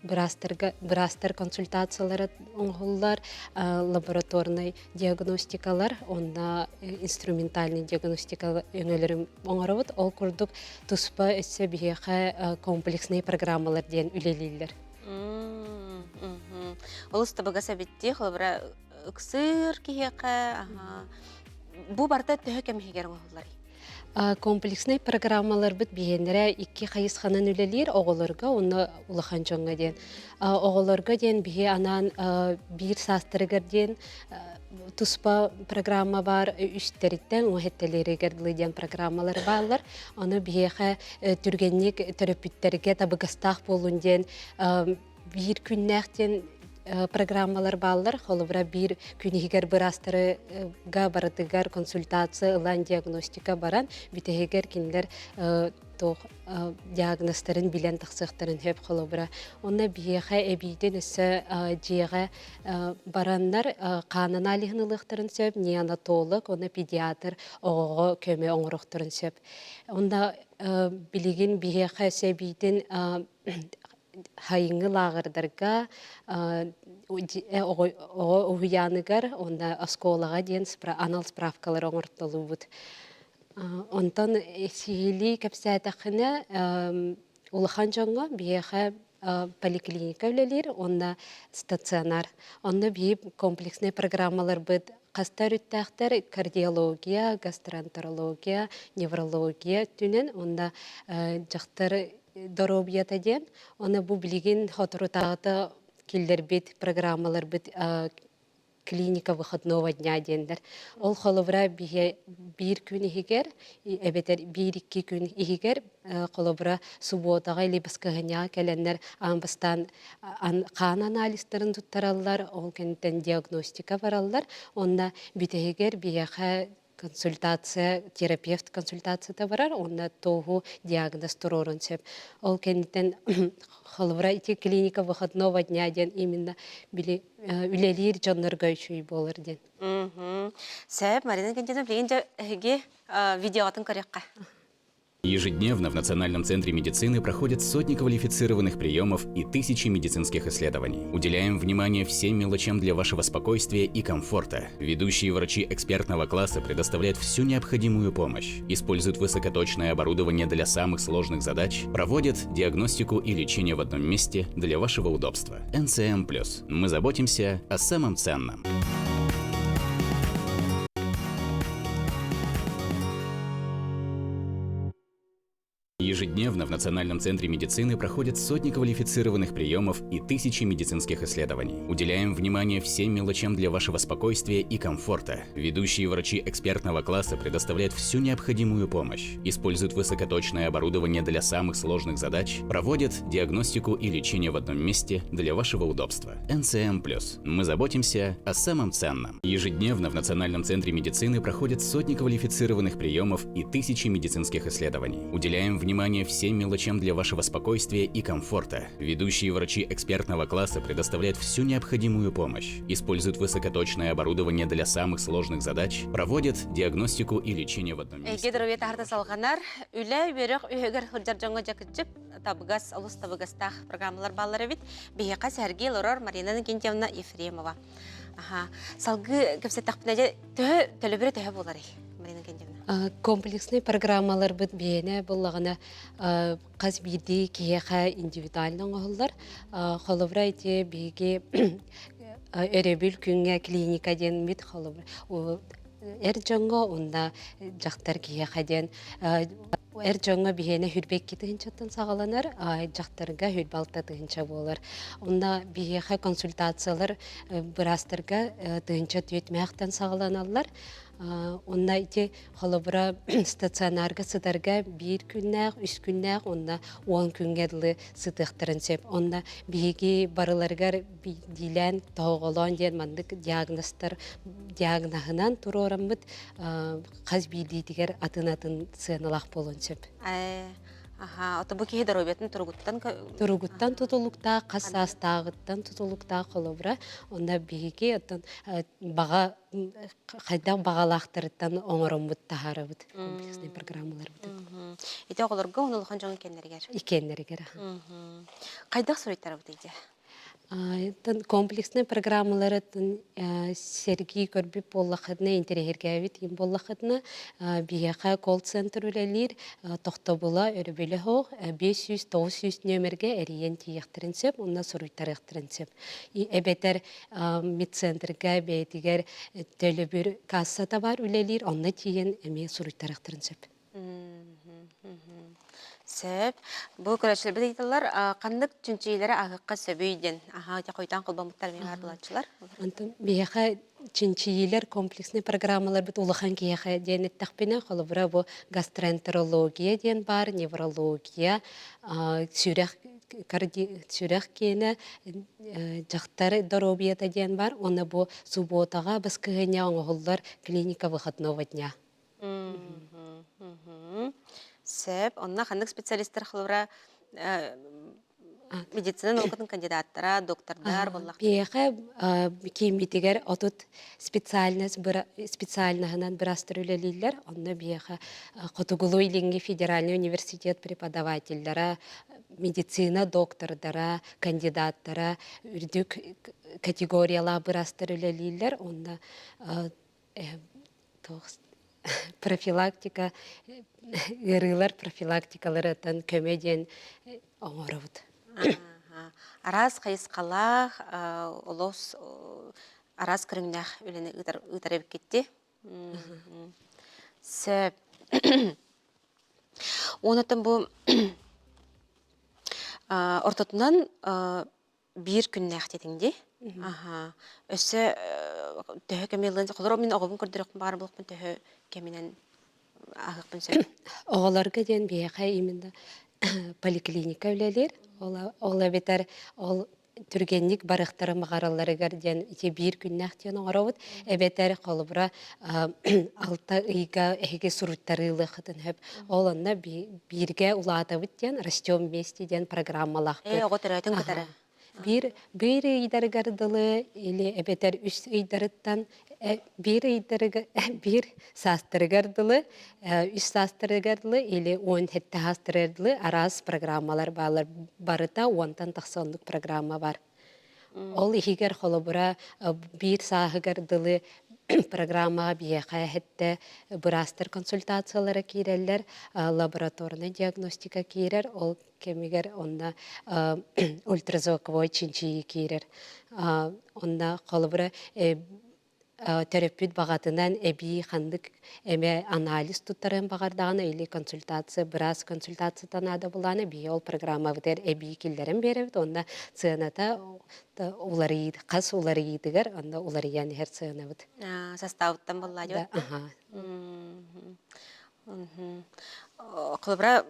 быраастарга быраастар консультациялара оҥоһуллар, лабораторнай диагностикалар, онно инструментальный диагностика өҥөлөрүн оҥоробут. Ол курдук туспа өссө биһиэхэ комплекснай программалар диэн үлэлииллэр. Олус табыгас эбитти, холобура ыксыыр киһиэхэ бу барыта төһө кэм иһигэр оҥоһулларый? Комплекснай программаларбыт биһиэннэрэ икки хайысханан үлэлиир оҕолорго уонна улахан дьоҥҥо диэн. Оҕолорго диэн биһи анаан биир саастарыгар диэн туспа программа баар үстэриттэн уһэттэлэригэр дылы диэн программалар бааллар. Ону биһиэхэ түргэнник төрөппүттэргэ табыгастаах буоллун диэн биир күннээх диэн программалар бааллар. Холобура, биир күн иһигэр быраастарга барытыгар консультация ылан, диагностика баран, бүтэһигэр кинилэр туох диагнозтарын билэн тахсыахтарын сөп холобура. Онно биһиэхэ эбиитин өссө дьиэҕэ бараннар хаан аналиһын ылыахтарын сөп, неонатолог уонна педиатр оҕоҕо көмө оҥоруохтарын сөп. Онно билигин биһиэхэ өссө эбиитин сайыҥҥы лааҕырдарга оҕо уһуйааныгар уонна оскуолаҕа диэн анал справкалары оҥортолуубут. Онтон сиһилии кэпсээтэххинэ, улахан дьоҥҥо биһиэхэ поликлиника үлэлиир уонна стационар. Онно биһи комплекснай программаларбыт хаста өрүттээхтэр кардиология, гастроэнтерология, неврология өттүнэн уонна дьахтар доруобуйата диэн. Оны бу билигин соторутааҕыта киллэрбит программаларбыт клиника выходного дня диэннэр. Ол холобура биир күн иһигэр эбэтэр биир-икки күн иһигэр холобура субуотаҕа или баскыһынньаҕа кэлэннэр аан бастаан хаан анализтарын туттараллар, ол кэнниттэн диагностика бараллар. Онно бүтэһигэр биһиэхэ консультация, терапевт консультацията барар, уонна туоһу диагноз туруорун сөп. Ол кэнниттэн холобура ити клиника выходного дня диэн именно били үлэлиир дьоннорго үчүгэй буолар диэн. Сөп, Марина Константиновна, билигин дьэ эһиги видеоҕытын көрүөххэ. Ежедневно в Национальном центре медицины проходят сотни квалифицированных приемов и тысячи медицинских исследований. Уделяем внимание всем мелочам для вашего спокойствия и комфорта. Ведущие врачи экспертного класса предоставляют всю необходимую помощь, используют высокоточное оборудование для самых сложных задач, проводят диагностику и лечение в одном месте для вашего удобства. НЦМ+. Мы заботимся о самом ценном. Ежедневно в Национальном центре медицины проходят сотни квалифицированных приемов и тысячи медицинских исследований. Уделяем внимание всем мелочам для вашего спокойствия и комфорта. Ведущие врачи экспертного класса предоставляют всю необходимую помощь, используют высокоточное оборудование для самых сложных задач, проводят диагностику и лечение в одном месте для вашего удобства. НЦМ+. Мы заботимся о самом ценном. Ежедневно в Национальном центре медицины проходят сотни квалифицированных приемов и тысячи медицинских исследований. Уделяем внимание всем мелочам для вашего спокойствия и комфорта. Ведущие врачи экспертного класса предоставляют всю необходимую помощь, используют высокоточное оборудование для самых сложных задач, проводят диагностику и лечение в одном месте. Эйгэ доруобуйа таһарда салҕанар. Үлэ, үөрэх үһүгэр сылдьар дьоҥҥо дьакыччык табыгас, олус табыгастаах программалар бааллар эбит. Биһиэхэ Сергей олорор Марина Иннокентьевна Ефремова. Аха. Салгыы кэпсэттэхпинэ, дьэ, төһө төлөбүрэ төһө буоларый, Марина Иннокентьевна? Комплекснай программаларбыт биһиэнэ буоллаҕына хас биирдии киһиэхэ индивидуально оҥоһуллар. Холобура ити биһиги өрөбүл күҥҥэ клиника диэн холобура эр дьоҥҥо уонна дьахтар киһиэхэ диэн эр дьоҥҥо биһиэнэ хүрбэкки тыһыынчаттан саҕаланар, дьахтарга хүрбэ алта тыһыынча буолар. Онно биһиэхэ консультациялар быраастарга тыһыынча түөтмээхтэн саҕаланаллар. Онно ити холобура стационарга сытарга биир күннээх, үс күннээх уонна уон күҥҥэ дылы сытыахтарын сөп. Онно биһиги барыларыгар биирдиилээн тоһоҕолоон диэн маннык диагнозтар диагноһынан туруораммыт хас биирдиитигэр атын-атын сыаналаах буолуон сөп. Аха, ото бу киһи доруобуйатын туругуттан туругуттан тутулуктаах, хас саастааҕыттан тутулуктаах холобура. Онно биһиги оттон баҕа хайдах баҕалаахтарыттан оҥороммут таһаарабыт комплекснай программаларбытын. Ити оҕолорго уонна улахан дьон иккиэннэригэр. Иккиэннэригэр. Хайдах суруйтарабыт идэ? Комплекснай программалары сэргии көрбүт буоллаххытына, интэриэһиргээбит им буоллаххытына, биһиэхэ колл-центр үлэлиир, тохтобула өрөбүлэ суох, 500-900 нүөмэргэ эрийэн тиийиэхтэрин сөп, онно суруйтарыахтарын сөп. Эбэтэр медцентрга бэйэтигэр төлөбүр кассата бар үлэлиир, онно тиийэн эмиэ суруйтарыахтарын сөп. Сөп. Бу көрөөччүлэрбит ыйыталлар, ханнык чинчийиилэри ааһыахха сөбүй диэн. Аһаа, ити хойутаан холбоммуттар эмиэ баар буолааччылар. Онтон биһиэхэ чинчийиилэр комплекснай программаларбыт улахан киһиэхэ диэн эттэхпинэ, холобура бу гастроэнтерология диэн баар, неврология, сүрэх сүрэх киэнэ, дьахтар доруобуйата диэн бар уонна бу субуотаҕа баскыһыанньа оҥоһуллар клиника выходного дня. Сөп. Онно ханнык специалистар холобура медицина наукатын кандидаттара, доктордар буоллах. Биһиэхэ кииммитигэр отут специальность специальноһынан быраастар үлэлииллэр. Онно биһиэхэ Хотугулуу-Илиҥҥи федеральный университет преподавателлара, медицина доктордара, кандидаттара, үрдүк категориялаах быраастар үлэлииллэр. Онно профилактика ыарыылар профилактикаларыттан көмө диэн оҥоробут. Араас хайысхалаах, олус араас көрүҥнээх үлэни ыытар ыытар эбиккитти. Сөп. Уонна бу ортотунан биир күннээх диэтиҥ дии. Аһаа. Өссө төһө кэми ылыан холоро мин оҕобун көрдөрөхпүн баҕар буолуохпун төһө кэминэн ааһыахпын сөп. Оҕолорго диэн биһиэхэ именно поликлиника үлэлиир. Ол эбэтэр ол түргэнник барыахтарын баҕаралларыгар диэн ити биир күннээх диэн оҥоробут. Эбэтэр холобура алта ыйга эһиги суруйтарыылыаххытын сөп. Ол онно бииргэ улаатабыт диэн растем вместе диэн программалаахпыт. Ээ, оҕо төрөөтүн кытары. Биир биир ыйдарыгар дылы или эбэтэр үс ыйдарыттан биир ыйдарыгар биир саастарыгар дылы үс саастарыгар дылы или уон сэттэ саастарыгар дылы араас программалар бааллар барыта уонтан тахса оннук программа бар. Ол иһигэр холобура биир сааһыгар дылы программаҕа биһиэхэ эһэттэ быраастар консультациялара киирэллэр, лабораторнай диагностика киирэр, ол кэмигэр онно ультразвуковой чинчийии киирэр. Онно холобура төрөппүт баҕатынан эбии ханнык эмэ анализ туттарыан баҕардаҕына или консультация быраас консультацията наада буоллаҕына биһиги ол программабытыгар эбии киллэрэн биэрэбит уонна сыаната уларыйыы хас уларыйыытыгар онно уларыйан иһэр сыанабыт. Составыттан буоллаа дьэ. Холобура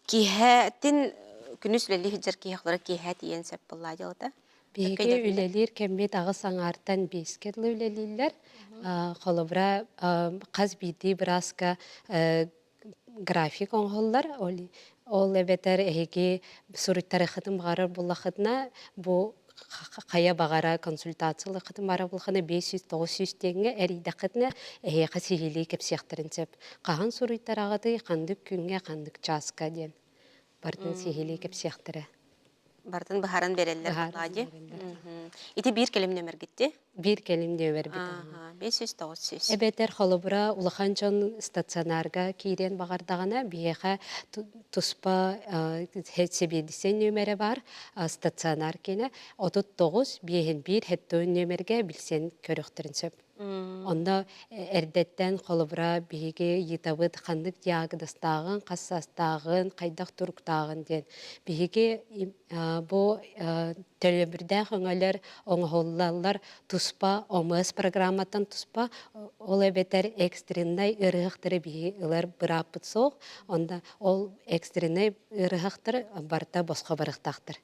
киэһэтин күнүс үлэлии сылдьар киһи холобура киэһэ тиийэн сөп буоллаа дьылата. Биһиги үлэлиир кэммит аҕыс аҥаартан биэскэ дылы үлэлииллэр. Холобура, хас биирдии бырааска график оҥоһуллар. Ол эбэтэр эһиги суруйтарыаххытын баҕарар буоллаххытына, бу хайа баҕара консультациялыаххытын баҕарар буоллаххына 500-900 диэҥҥэ эрийдэххитинэ эһиэхэ сиһилии кэпсиэхтэрин сөп. Хаһан суруйтараҕытый, ханнык күҥҥэ, ханнык чааска диэн барытын сиһилии кэпсиэхтэрэ. Барытын быһааран биэрэллэр Быһааран дии. биэрэллэр. Ити биир кэлим нөмэргитти? Биир кэлим нүөмэрбит. 500-900. Эбэтэр холобура улахан дьон стационарга киириэн баҕардаҕына, биһиэхэ туспа сэбиэдиссэй нүөмэрэ баар, стационар киэнэ 39 5 1 хэттон нүөмэргэ билсэн көрүөхтэрин сөп. Онно эрдэттэн холобура биһиги ыйытабыт ханнык диагнозтааҕын, хас саастааҕын, хайдах туруктааҕын диэн. Биһиги бу төлөбүрдээх өҥөлөр оҥоһуллаллар туспа ОМС программаттан туспа, ол эбэтэр экстреннай ыарыһахтары биһиги ылар бырааппыт суох. Онно ол экстреннай ыарыһахтар барыта босхо барыахтаахтар.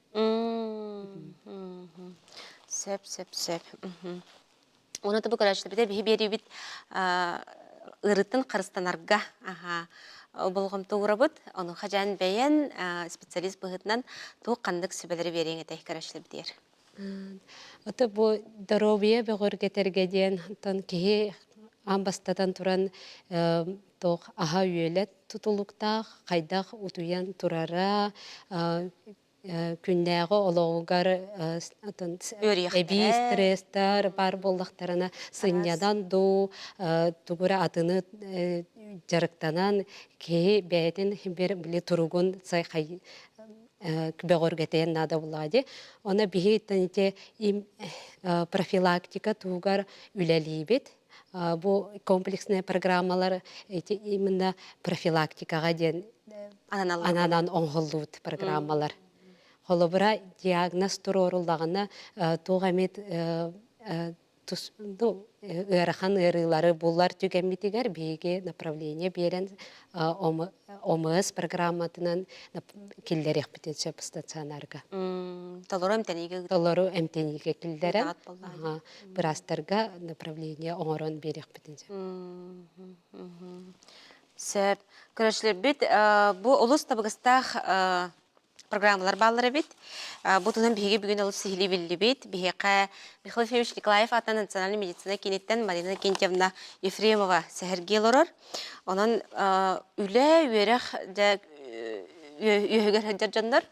Сөп, сөп, сөп. Уонна бу көрөөччүлэрбитэ биһи биэриибит ыарыытын харыстанарга болҕомто уурабыт. Ону хадьаан бэйэн специалист быһыытынан туох ханнык сүбэлэри биэриэҥ этэй көрөөччүлэрбитигэр? Ото бу доруобуйа бөҕөргөтөргө диэн онтон киһи аан бастатан туран туох аһа-үөлэ тутулуктаах, хайдах утуйан турара, күннээҕи олоҕугар эбии стресстэр баар буоллахтарына сынньанан дуу тугу эрэ атыны дьарыктанан киһи бэйэтин бир били туругун бөҕөргөтүөн наада буоллаҕа дии. Онно биһи ити профилактика туһугар үлэлиибит. Бу комплекснай программалар эти именно профилактикаҕа диэн ананан оҥоһуллубут программалар. Холобура, диагноз туруоруллаҕына туох эмит ыарахан ыарыылары булар түгэммитигэр биһиги направление биэрэн ОМС программатынан киллэриэхпитин сөп стационарга. Толору эмтэниигэ Толору эмтэниигэ киллэрэн быраастарга направление оҥорон биэриэхпитин сөп. Сөп. Көрөөччүлэрбит бу олус табыгастаах программалар бааллар эбит. Бу туһунан биһиги бүгүн олус сиһилии биллибит. Биһиэхэ Михаил Ефимович Николаев аатынан национальнай медицина кииниттэн Марина Иннокентьевна Ефремова сэһэргии олорор. Онон үлэ, үөрэх дьэ үөһүгэр сылдьар дьоннор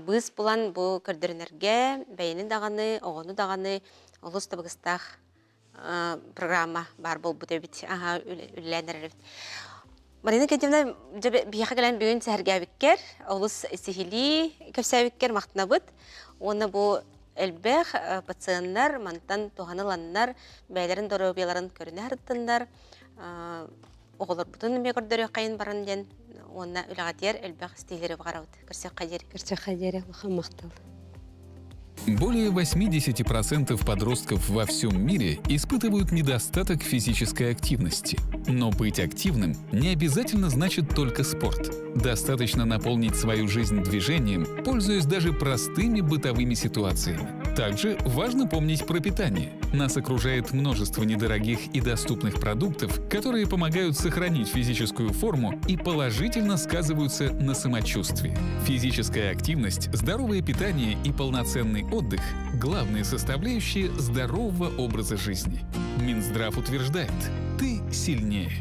быыс булан бу көрдөрүнэргэ бэйэни даҕаны, оҕону даҕаны олус табыгастаах программа баар буолбут эбит. Аха, үлэлээн эрэр эбит. Марина Кентьевна, дьэ биһиэхэ кэлэн бүгүн сэһэргээбиккэр, олус сиһилии кэпсээбиккэр махтанабыт. Уонна бу элбэх пациеннар мантан туһаныланнар, бэйэлэрин доруобуйаларын көрүнэ сырыттыннар, оҕолорбутун эмиэ көрдөрүөххэйин баран диэн уонна үлэҕитигэр элбэх истиилэри баҕарабыт. Көрсүөххэ диэри. Көрсүөххэ диэри улахан махтал. Более 80% подростков во всем мире испытывают недостаток физической активности. Но быть активным не обязательно значит только спорт. Достаточно наполнить свою жизнь движением, пользуясь даже простыми бытовыми ситуациями. Также важно помнить про питание. Нас окружает множество недорогих и доступных продуктов, которые помогают сохранить физическую форму и положительно сказываются на самочувствии. Физическая активность, здоровое питание и полноценный отдых – главные составляющие здорового образа жизни. Минздрав утверждает – ты сильнее.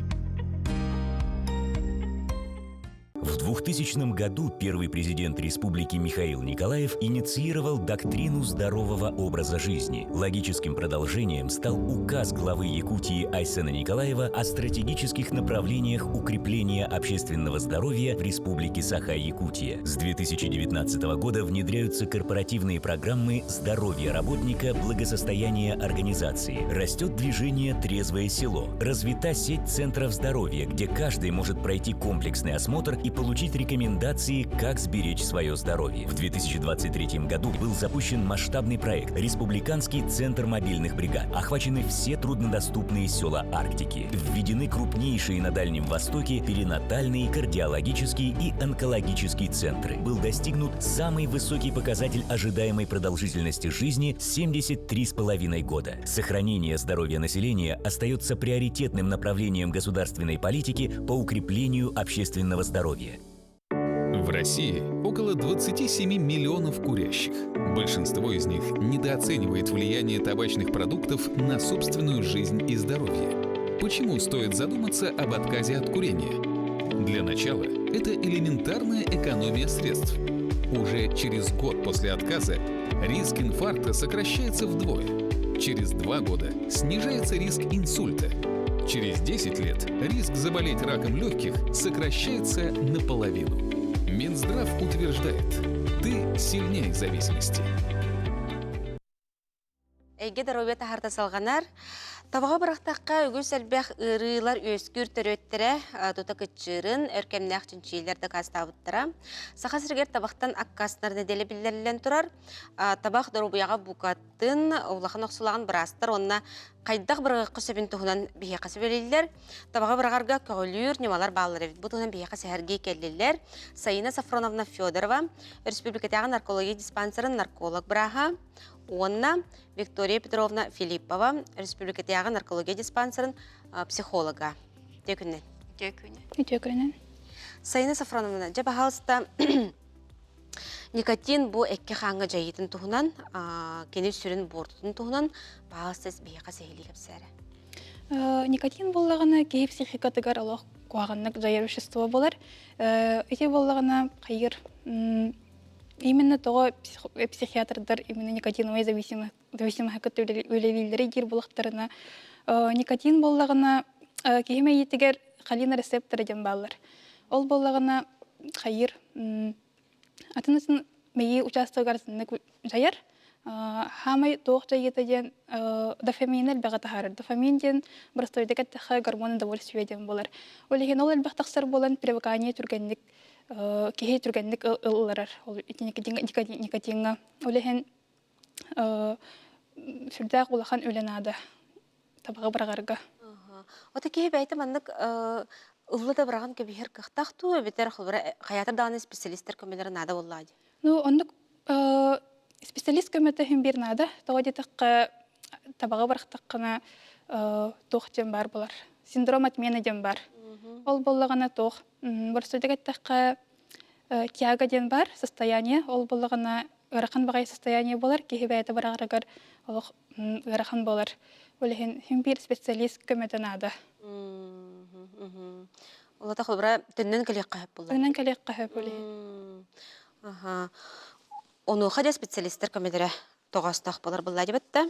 В 2000 году первый президент республики Михаил Николаев инициировал доктрину здорового образа жизни. Логическим продолжением стал указ главы Якутии Айсена Николаева о стратегических направлениях укрепления общественного здоровья в Республике Саха-Якутия. С 2019 года внедряются корпоративные программы «Здоровье работника. Благосостояние организации». Растет движение «Трезвое село». Развита сеть центров здоровья, где каждый может пройти комплексный осмотр и получить рекомендации, как сберечь свое здоровье. В 2023 году был запущен масштабный проект «Республиканский центр мобильных бригад». Охвачены все труднодоступные села Арктики. Введены крупнейшие на Дальнем Востоке перинатальный, кардиологический и онкологический центры. Был достигнут самый высокий показатель ожидаемой продолжительности жизни – 73,5 года. Сохранение здоровья населения остается приоритетным направлением государственной политики по укреплению общественного здоровья. В России около 27 миллионов курящих. Большинство из них недооценивает влияние табачных продуктов на собственную жизнь и здоровье. Почему стоит задуматься об отказе от курения? Для начала это элементарная экономия средств. Уже через год после отказа риск инфаркта сокращается вдвое. Через 2 года снижается риск инсульта. Через 10 лет риск заболеть раком легких сокращается наполовину. Минздрав утверждает, ты сильнее зависимости. Эйгэ доруобуйа таһаарта салҕанар. Табаҕа бырахтахха үгүс элбэх ыарыылар үөскүүр төрүөттэрэ тута кыччыырын, өр кэмнээх чинчийиилэр дакаастаабыттара. Саха сиригэр табахтан аккаастанар нэдиэлэ биллэриллэн турар. Табах доруобуйаҕа букатын улахан охсулаҕын быраастар уонна хайдах быраҕыахха сөбүн туһунан биһиэхэ сүбэлииллэр. Табаҕы быраҕарга көҕүлүүр ньымалар бааллар эбит. Бу туһунан биһиэхэ сэһэргии кэллилэр. Саина Сафроновна Федорова, Өрөспүүбүлүкэтээҕи наркология диспансерын нарколог бырааһа, уонна Виктория Петровна Филиппова, Республикатааҕы наркология диспансерын психолога. Үтүө күнүнэн. Үтүө күнүн. Үтүө күнүнэн. Сайына Сафроновна, дьэ, пожалуйста, никотин бу экки хааҥҥа дьайыытын туһунан, кини сүрүн буортутун туһунан, пожалуйста, биһиэхэ сэһилии кэпсээрэ. Никотин буоллаҕына киһи психикатыгар олох куһаҕаннык дьайар вещество буолар. Ити буоллаҕына хайыр Именно тоҕо психиатрдар именно никотиновай зависимость кытта үлэлииллэрэ диир буоллахтарына, никотин буоллаҕына киһи мэйиитигэр холина рецепторы диэн бааллар. Ол буоллаҕына хайыыр атын-атын мэйии учаастагар атыннык дьайар. Хаамай туох дьайыыта диэн дофамин элбэҕи таһаарар. Дофамин диэн боростуойдук эттэххэ гормон удовольствия диэн буолар. Ол иһин ол элбэх тахсар буолан привыкание түргэнник киһи түргэнник ылларар ол никотиҥҥа. Ол иһин сүрдээх улахан үлэ наада табаҕы быраҕарга. Ото киһи бэйэтэ маннык ылла да быраҕан кэбиһэр кыахтаах дуу эбэтэр холобура хайаатар даҕаны специалистар көмөлөрө наада буоллаҕа дии. Ну оннук специалист көмөтө иһин биир наада. Тоҕо диэтэххэ табаҕы бырахтаххына туох диэн баар буолар. Синдром отмены диэн баар. Ол буоллаҕына туох Боростуойдук эттэххэ, тяга диэн баар состояние, ол буоллаҕына ыарахан баҕайы состояние буолар, киһи бэйэтэ быраҕарыгар олох ыарахан буолар. Ол иһин син биир специалист көмөтө наада. Улата холобура төннөн кэлиэххэ сөп буолла. Төннөн кэлиэххэ сөп ол иһин. Аха. Онуоха дьэ специалистар көмөлөрө тоҕоостоох буолар буолла дебетте.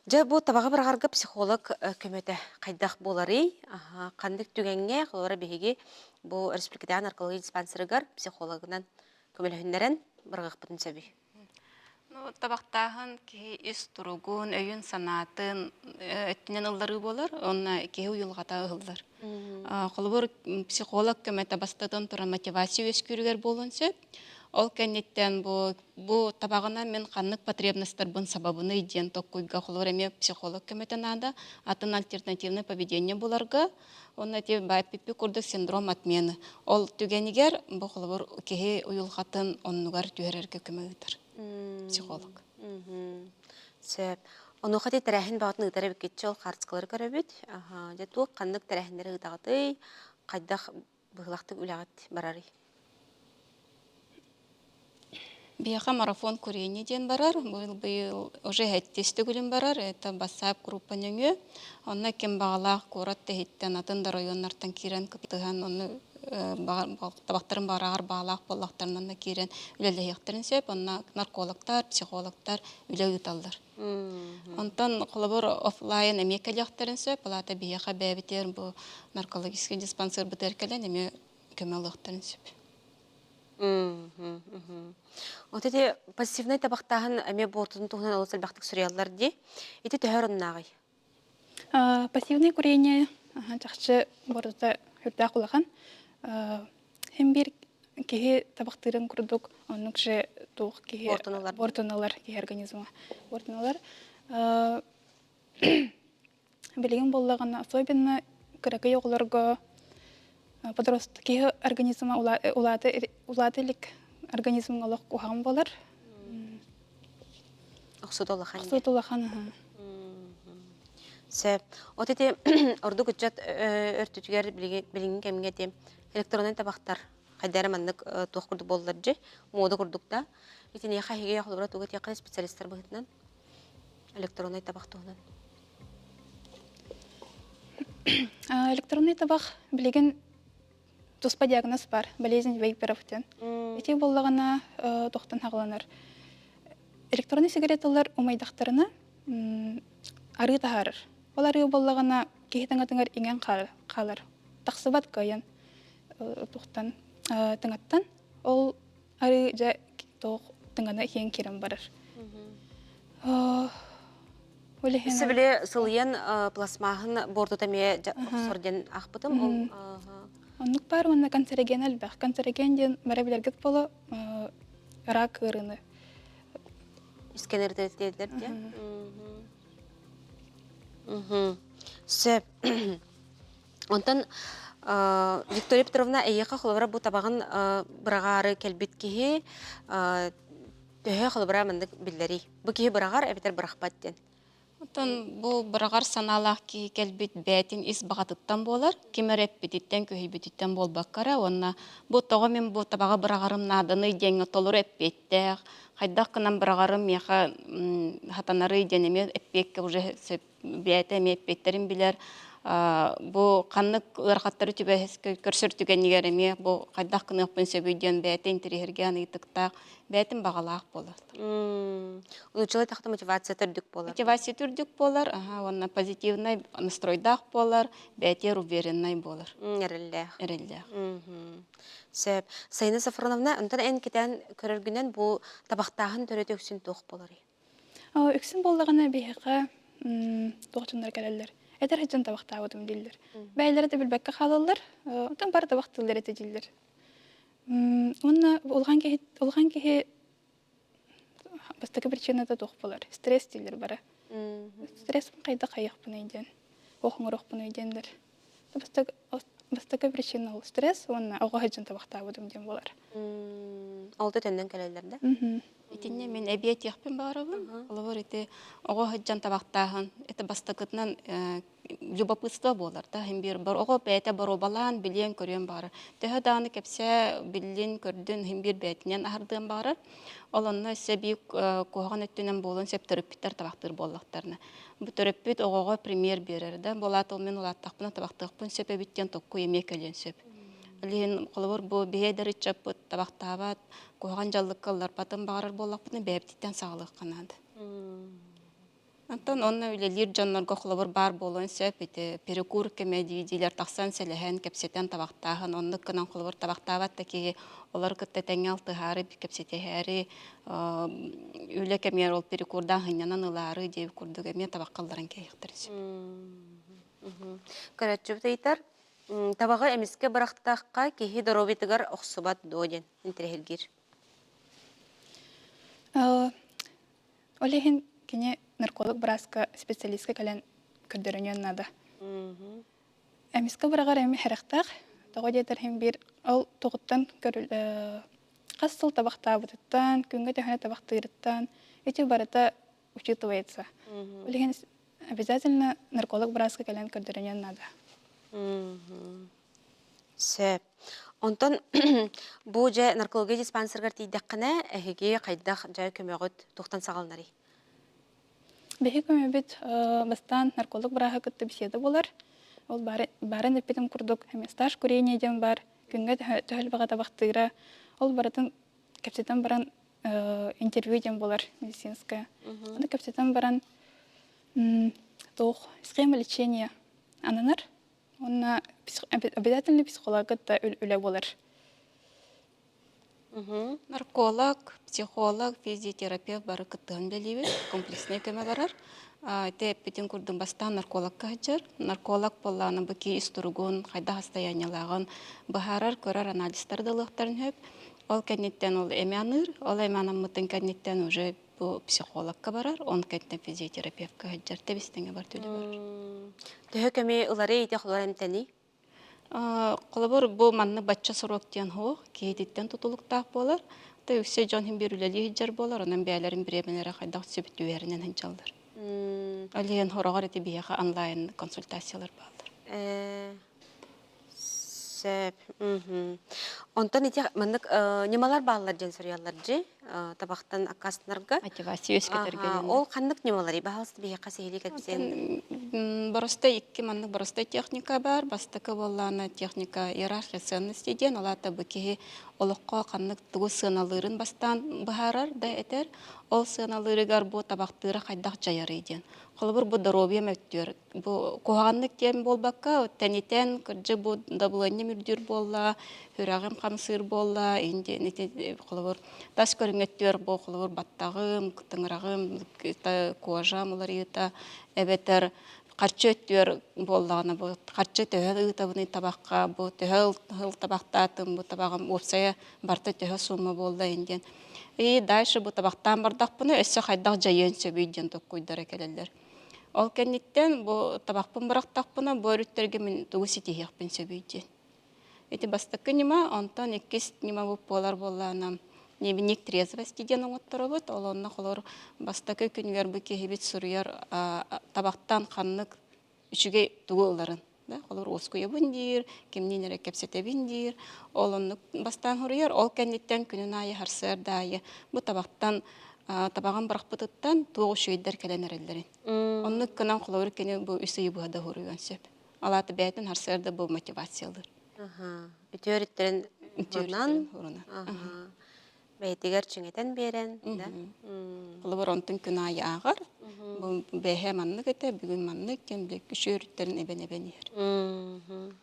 Дьэ бу табаҕы быраҕарга психолог көмөтө хайдах буоларый? Ханнык түгэҥҥэ холобура биһиги бу республикатааҕы наркология диспансерыгар психологынан көмөлөһүннэрэн быраҕыахпытын сөбүй? Ну, табахтааһын киһи ис туругун, өйүн-санаатын өттүнэн ылларыы буолар, уонна киһи уйулҕата ыһыллар. Холобур, психолог көмөтө бастатан туран мотивация үөскүүрүгэр буолуон сөп. Ол кэнниттэн бу бу табаҕынан мин ханнык потребностарбын сабабыный диэн толкуйга холобур эмиэ психолог көмөтө наада. Атын альтернативное поведение буларга уонна ити баайпиппи курдук синдром отмены. Ол түгэнигэр бу холобур киһи уйулҕатын оннугар түһэрэргэ көмө ыытар психолог. Сөп. Онуоха ити тэрээһин бөҕөтүн ыытар эбиккитчи ол хаартыскалары көрөбүт. Дьэ туох ханнык тэрээһиннэри ыытаҕытый? Хайдах быһыылаахтык үлэҕит барарый? Биһиэхэ марафон курение диэн барар. Быйыл быйыл уже сэттис төгүлүн барар. Это бассаап группа нөҥүө. Онно ким баҕалаах куорат тэһиттэн атын да районнартан киирэн кыттыһан онно табахтарын баҕарар баҕалаах буоллахтарына онно киирэн үлэлэһиэхтэрин сөп. Онно наркологтар, психологтар үлэ ыыталлар. Онтон холобур офлайн эмиэ кэлиэхтэрин сөп. Ол аата биһиэхэ бэйэбитигэр бу наркологическай диспансербытыгар кэлэн эмиэ көмө ылыахтарын сөп. Вот эти пассивнай табахтааһын эмиэ буортун туһунан олус элбэхтик суруйаллар дии. Ити төһө оруннааҕый? Пассивное курение чахчы борута сүрдээх улахан. Һин биир киһи табахтыырын курдук оннук же туох киһи буортун ылар киһи организма буортун ылар. Билигин буоллаҕына, особенно кыракый оҕолорго подросток киһи организма улаата илик организмҥа олох куһаҕан буолар. Охсута улахан. Охсута улахан. Сөп. От ити ордук ыччат өртүтүгэр билиҥҥи кэмҥэ ити электроннай табахтар хайда эрэ маннык туох курдук буоллар дьи муода курдук да итиниэхэ эһиги холобура тугу этиэххэ специалистар быһыытынан электроннай табах туһунан Электронный табах билигин туспа диагноз бар, болезнь вейперов диэн. Ити буоллаҕына тохтон хаҕыланар. Электронный сигареталар умайдахтарына. Арыы таһаарар. Ол арыы буоллаҕына киһи таҥатыгар иҥэн хаалар. Тахсыбат кыайан туохтан тыҥаттан. Ол арыы дьэ туох тыҥаны иһэн киирэн барар. Ол иһин Өссө били сылыйан пластмаһын буортута эмиэ охсор диэн аахпытым. Ол Оннук баар уонна канцероген элбэх. Канцероген диэн бары билэргит боло рак ыарыыны Искенердер диэллэр дии. Сөп. Онтон Виктория Петровна эйиэхэ холобура бу табаҕын быраҕаары кэлбит киһи төһө холобура маннык биллэрий? Бу киһи быраҕар эбэтэр бырахпат диэн. Оттон бу быраҕар санаалаах киһи кэлбит бэйэтин ис баҕатыттан буолар, ким эрэ эппититтэн, күһүйбүтүттэн буолбакка эрэ уонна бу тоҕо мин бу табаҕы быраҕарым нааданый диэҥҥэ толору эппиэттээх, хайдах гынан быраҕарым миэхэ хатанарый диэн эмиэ эппиэккэ уже сөп бэйэтэ эмиэ эппиэттэрин билэр. Бу ханнык ыарахаттары түбэһэ көрсөр түгэнигэр эмиэ бу хайдах гыныахпын сөбүй диэн бэйэтэ интэриэһиргээн ыйытыктаах, бэйэтин баҕалаах буолар. Учула тахта мотивация үрдүк буолар. Мотивация үрдүк буолар, аха, уонна позитивнай настройдаах буолар, бэйэтигэр увереннай буолар. Эрэллээх. Эрэллээх. Сөп. Сайына Сафроновна, онтон эн кэтээн көрөргүнэн бу табахтааһын төрөтө үксүн туох буоларый? Үксүн буоллаҕына биһиэхэ туох дьоннор кэлэллэр. Эдэр сылдьан табахтаабытым дииллэр. Бэйэлэрэ да билбэккэ хаалаллар, оттон бары табахтыыллар этэ дииллэр. Уонна улахан киһи улахан киһи бастакы причината туох буолар? Стресс дииллэр бары. Стресс хайдах хайыахпыный диэн, ох оҥоруохпунуй диэннэр. Бастакы бастакы причина ол стресс уонна оҕо сылдьан табахтаабытым диэн буолар. Ол да төннөн кэлэллэр да? Итиннэ мин эбии этиэхпин баҕарабын. Холобур, ити оҕо сылдьан табахтааһын, это бастакытынан любопытство буолар да иһин биир бар оҕо бэйэтэ боруобалаан билиэн көрүөн баҕарар төһө даҕаны кэпсээ биллин көрдүн иһин биир бэйэтинэн аһардыан баҕарар ол онно өссө биир куһаҕан өттүнэн буолуон сөп төрөппүттэр табахтыыр буоллахтарына бу төрөппүт оҕоҕо пример биэрэр да буолаат ол мин улааттахпына табахтыахпын сөп эбит диэн токкуй эмиэ кэлиэн сөп ол иһин холобур бу биһи эдэр ыччаппыт табахтаабат куһаҕан дьаллыкка ылларбатын баҕарар буоллахпытына бэйэбититтэн саҕалыахха наада. Онтон онно үлэлиир дьоннорго холобур баар буолуон сөп ити перекур кэмэ дии-диилэр тахсан сэлэһэн, кэпсэтэн табахтааһын оннук гынан холобур табахтаабат да киһи олор кытта тэҥҥэ алтыһаары, кэпсэтиһээри үлэ кэмигэр ол перекурдаан сынньанан ылаары диэбит курдук эмиэ табахха ылларан кээһиэхтэрин сөп. Көрөөччүбүт ыйытар, табаҕы эмискэ бырахтахха киһи доруобуйатыгар охсубат дуо диэн интэриэһиргиир. Ол иһин кини нарколог бырааска специалистка кэлэн көрдөрүнүөн наада. Эмискэ быраҕар эми сэрэхтээх. Тоҕо диэтэр иһин биир ол тугуттан көрүл хас сыл табахтаабытыттан, күҥҥэ төһөнө табахтыырыттан ити барыта учитывается. Ол иһин обязательно нарколог бырааска кэлэн көрдөрүнүөн наада. Сөп. Онтон бу дьэ наркология диспансерыгар тиийдэххинэ, эһиги хайдах дьэ көмөҕүт туохтан саҕаланарый? Биһиги көмөбүт бастаан нарколог бырааһы кытта беседа буолар. Ол баарын эппитим курдук эмиэ стаж курения диэн баар, күҥҥэ төһөлбөҕө табахтыыра. Ол барытын кэпсэтэн баран интервью диэн буолар медицинское. Ону кэпсэтэн баран туох схема лечения ананар. Уонна обязательно психолог кытта үлэ буолар. Нарколог, психолог, физиотерапевт бары кыттыһан үлэлиибит, комплекснай көмө барар. Ити эппитин курдук бастаан наркологка сылдьар. Нарколог буоллаҕына бу киһи ис туругун, хайдах состояниелааҕын быһаарар, көрөр анализтары да ылыахтарын сөп. Ол кэнниттэн ол эми аныыр, ол эми анаммытын кэнниттэн уже бу психологка барар, он кэнниттэн физиотерапевтка сылдьар, тэбис-тэҥэ бар түлэ барар. Төһө кэми ылары ити холор эмтэний? Холобур, бу маннык бачча срок диэн суох, киһититтэн тутулуктаах буолар. Та үксэ дьон иһин биир үлэлии сылдьар буолар, онон бэйэлэрин бириэмэлэрэ хайдах сөбүтүһэринэн сылдьаллар. Ол иһин хороҕор ити биһиэхэ онлайн консультациялар бааллар. Сөп. Онтон ити маннык ньымалар бааллар диэн суруйаллар дьи. табахтан аккаастанарга. Мотивация үөскэтэргэ. Ол ханнык ньымалары баһалыста биһиэхэ сиһилии кэпсээн. Боростой икки маннык боростой техника бар. Бастакы буоллаана техника иерархия ценностей диэн, ол аата бу киһи олоххо ханнык тугу сыаналыырын бастаан быһаарар да этэр. Ол сыаналыырыгар бу табахтыыра хайдах дьайарый диэн. Холобур, бу доруобуйа мөлтүүр. Бу куһаҕаннык диэн буолбакка, тэнитэн, кырдьык бу дабылыанньам үрдүүр буолла, сүрэҕим хамсыыр буолла, диэн ити холобур тас көрүҥ бу холобур баттаҕым, тыҥыраҕым, кожам уларыйыыта, эбэтэр харчы өттүгэр буоллаҕына бу харчы төһө ыытабыный табахха, бу төһө ыл табахтаатым, бу табаҕым уопсайа барыта төһө сумма буолла диэн. И дальше бу табахтаан бардахпына өссө хайдах дьайыан сөбүй диэн толкуйдара кэлэллэр. Ол кэнниттэн бу табахпын бырахтахпына бу өрүттэргэ мин тугу ситиһиэхпин сөбүй диэн. Ити бастакы ньыма, онтон иккис ньыма буолар буоллаҕына дневник трезвости диэн оҥотторобут. Ол онно холор бастакы күнүгэр бу киһибит суруйар табахтан ханнык үчүгэй тугу ыларын да холор уоскуйабын диир, кимниин эрэ кэпсэтэбин диир. Ол оннук бастаан суруйар, ол кэнниттэн күнүн аайы сарсыарда аайы бу табахтан табаҕын бырахпытыттан туох үчүгэйдэр кэлэн эрэллэрин. Оннук гынан холобур кини бу үс ыйы быһа да суруйуон сөп. Ал аата бэйэтин сарсыарда бу мотивациялыыр. Үтүө өрүттэрин урунан, бэйэтигэр чиҥэтэн биэрэн, да? Холобур, онтун күн аайы ааҕар. Бу бэһэ маннык этэ, бүгүн маннык диэн бile үчүгэй өрүттэрин эбэн-эбэн иһэр.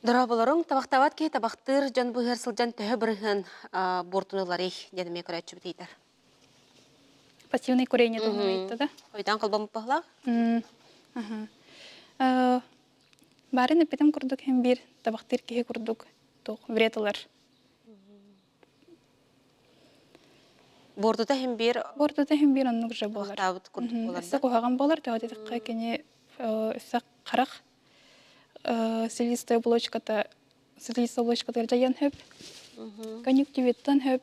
Дорооболоруҥ, табахтаабат киһи табахтыыр дьон быыһыгар сылдьан төһө бырыһыан буортуну ыларый диэн эмиэ көрөөччүбүт ыйытар. Пассивное курение туһунан ыйытта да? Ойдаан холбоммут Аха. Баарын эппитим курдук һин биир табахтыыр киһи курдук туох вред ылар. Буортута иһин биир Буортута иһин биир оннук же буолар. Табахтаабыт курдук буолар. Өссө куһаҕан буолар, тоҕо диэтэххэ кини өссө харах слизистая оболочката слизистая оболочкатыгар дьайыан сөп. Конъюнктивиттан сөп.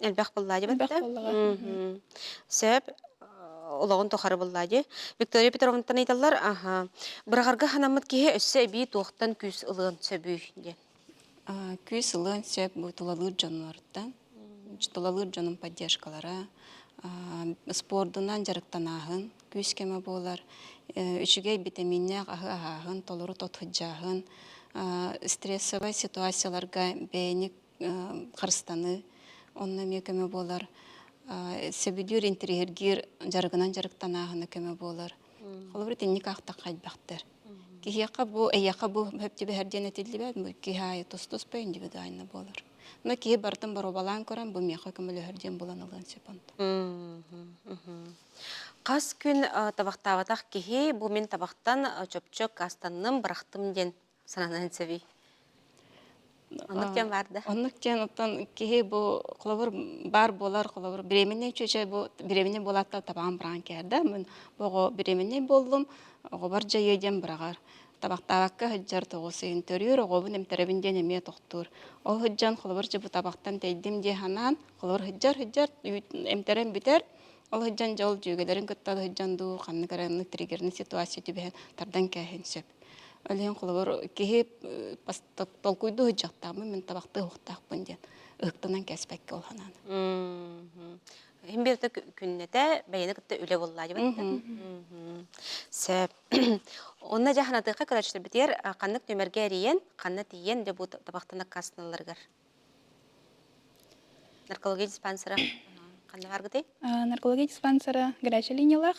Элбэх буллаа дии Элбэх буоллаҕа. Сөп олоҕун тухары буллаа дии. Виктория Петровнаттан ыйыталлар, аха, быраҕарга ханаммыт киһи өссө эбии туохтан күүс ылыан сөбүй диэн. Күүс ылыан сөп бу тулалыыр дьонноруттан. Тулалыыр дьонун поддержкалара, спордунан дьарыктанааһын күүс кэмэ буолар. Үчүгэй битэмииннээх аһы аһааһын, толору тот сылдьааһын, стрессовай ситуацияларга бэйэни харыстаныы онно эмиэ көмө буолар. Сөбүлүүр, интэриэһиргиир дьарыгынан дьарыктанааһына көмө буолар. Холобур, итинник аахтахха элбэхтэр. Киһиэхэ бу, эйиэхэ бу сөп түбэһэр диэн этиллибэт, бу киһи аайы тус-туспа индивидуально буолар. Но киһи барытын боруобалаан көрөн, бу миэхэ көмөлөһөр диэн булан ылыан сөп онтон. Хас күн табахтаабатах киһи бу мин табахтан чопчу аккаастанным, бырахтым диэн сананыан сөбүй? Оннук диэн баар да? Оннук диэн оттон киһи бу холобур баар буолар холобур беременный чүчэ бу беременный буолаатта табаҕын быраҕан кээр да мин бу оҕо беременный буоллум оҕобор дьайыа диэн быраҕар табахтаабакка сылдьар тоҕус ыйын төрүүр оҕобун эмтэрэбин диэн эмиэ тохтуур ол сылдьан холобур дьэ бу табахтан тэйдим дии санаан холобур сылдьар сылдьар эмтэрэн бүтэр Ол сылдьан дьол дьүөгэлэрин кытта сылдьан дуу, ханнык эрэ оннук триггерный ситуация түбэһэн тардан кээһин сөп. Ол иһин холобур киһи толкуйдуу сылдьахтаахпын, мин табахтыы уохтаахпын диэн ыһыктанан кээспэккэ ол санааны. Иһин биэртэ күннэтэ бэйэни кытта үлэ буоллаа дьыбат. Сөп. Онно дьэ ханатыахха көрөөччүлэрбитигэр ханнык нүмергэ эрийэн, ханна тиийэн дьэ бу табахтан аккаастаналларыгар Наркология диспансера ханна бааргытый? Наркология диспансера горячая линиялаах.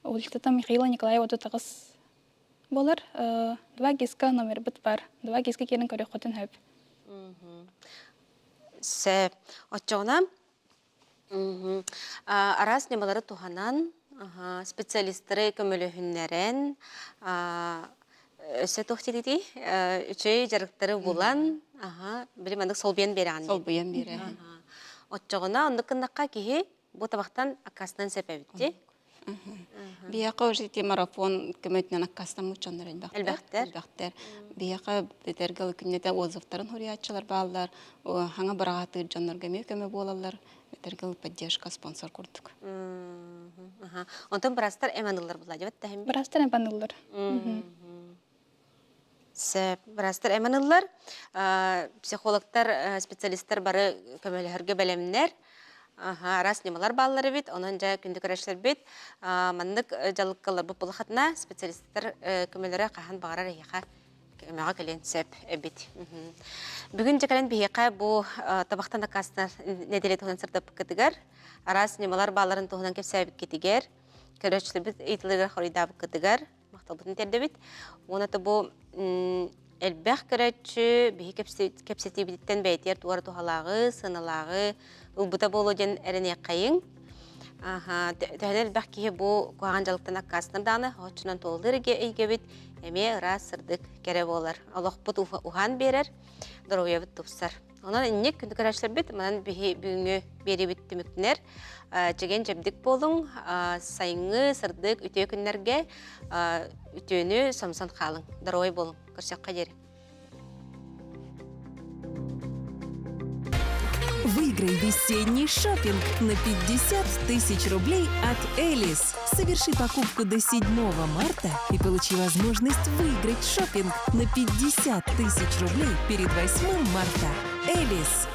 Улицата Михаила Николаева 38 буолар. Два ГИСка номербыт бар. Два ГИСка киирэн көрүөххүтүн сөп. Сөп. Оччоҕуна Араас ньымалары туһанан, специалистары көмөлөһүннэрэн, өссө туох диэтий, үчүгэй дьарыктары булан, били маннык солбуйан биэрэҕин. Солбуйан биэрэҕин. Оччоҕуна оннук гыннахха киһи бу табахтан аккаастанан сөп эбит дии. Биһиэхэ уже ити марафон көмөтүнэн аккаастаммыт дьоннор элбэхтэр. Элбэхтэр. Элбэхтэр. Биһиэхэ этэргэ күннэтэ отзывтарын суруйааччылар бааллар, хаҥа быраҕаатыыр дьоннорго эмиэ көмө буолаллар. Этэргэ поддержка, спонсор курдук. Онтон быраастар эм аныллар булла дебет Быраастар эм аныллар. Сөп. Быраастар эмэн ыллар. Психологтар, специалистар бары көмөлөһөргө бэлэмнэр. Араас ньымалар бааллар эбит. Онон дьэ күндү көрөөччүлэрбит маннык дьалыккаларбыт булахатына специалистар көмөлөрө хаһан баҕарар эһиэхэ көмөҕө кэлиэн сөп эбит. Бүгүн дьэ кэлэн биһиэхэ бу табахтан аккаастанар нэдиэлэ туһунан сырдаппыккытыгар, араас ньымалар баалларын туһунан кэпсээбиккитигэр, көрөөччүлэрбит ыйытыыларыгар хоруйдаабыккытыгар махталбытын тиэрдэбит. Уонна бу элбэх көрөөччү биһи кэпсэтиибититтэн бэйэтигэр туора туһалааҕы, сыаналааҕы ылбыта буолуо диэн эрэниэххэйиҥ. Төһөнөн элбэх киһи бу куһаҕан дьалыктан аккаастанар даҕаны, оччонон туоллуур эйгэбит эмиэ ыраас, сырдык, кэрэ буолар. Олохпут уһаан биэрэр, доруобуйабыт тупсар. Онон инник күндү көрөөччүлэрбит, манан биһи бүгүҥҥү биэриибит түмүктэнэр. Чэгиэн чэбдик буолуҥ, сайыҥҥы сырдык үтүө күннэргэ үтүөнү сомсон хаалыҥ. Доруобай буолуҥ. Көрсөххө диэри. Выиграй весенний шопинг на 50 тысяч рублей от Элис. Соверши покупку до 7 марта и получи возможность выиграть шопинг на 50 тысяч рублей перед 8 марта. Элис.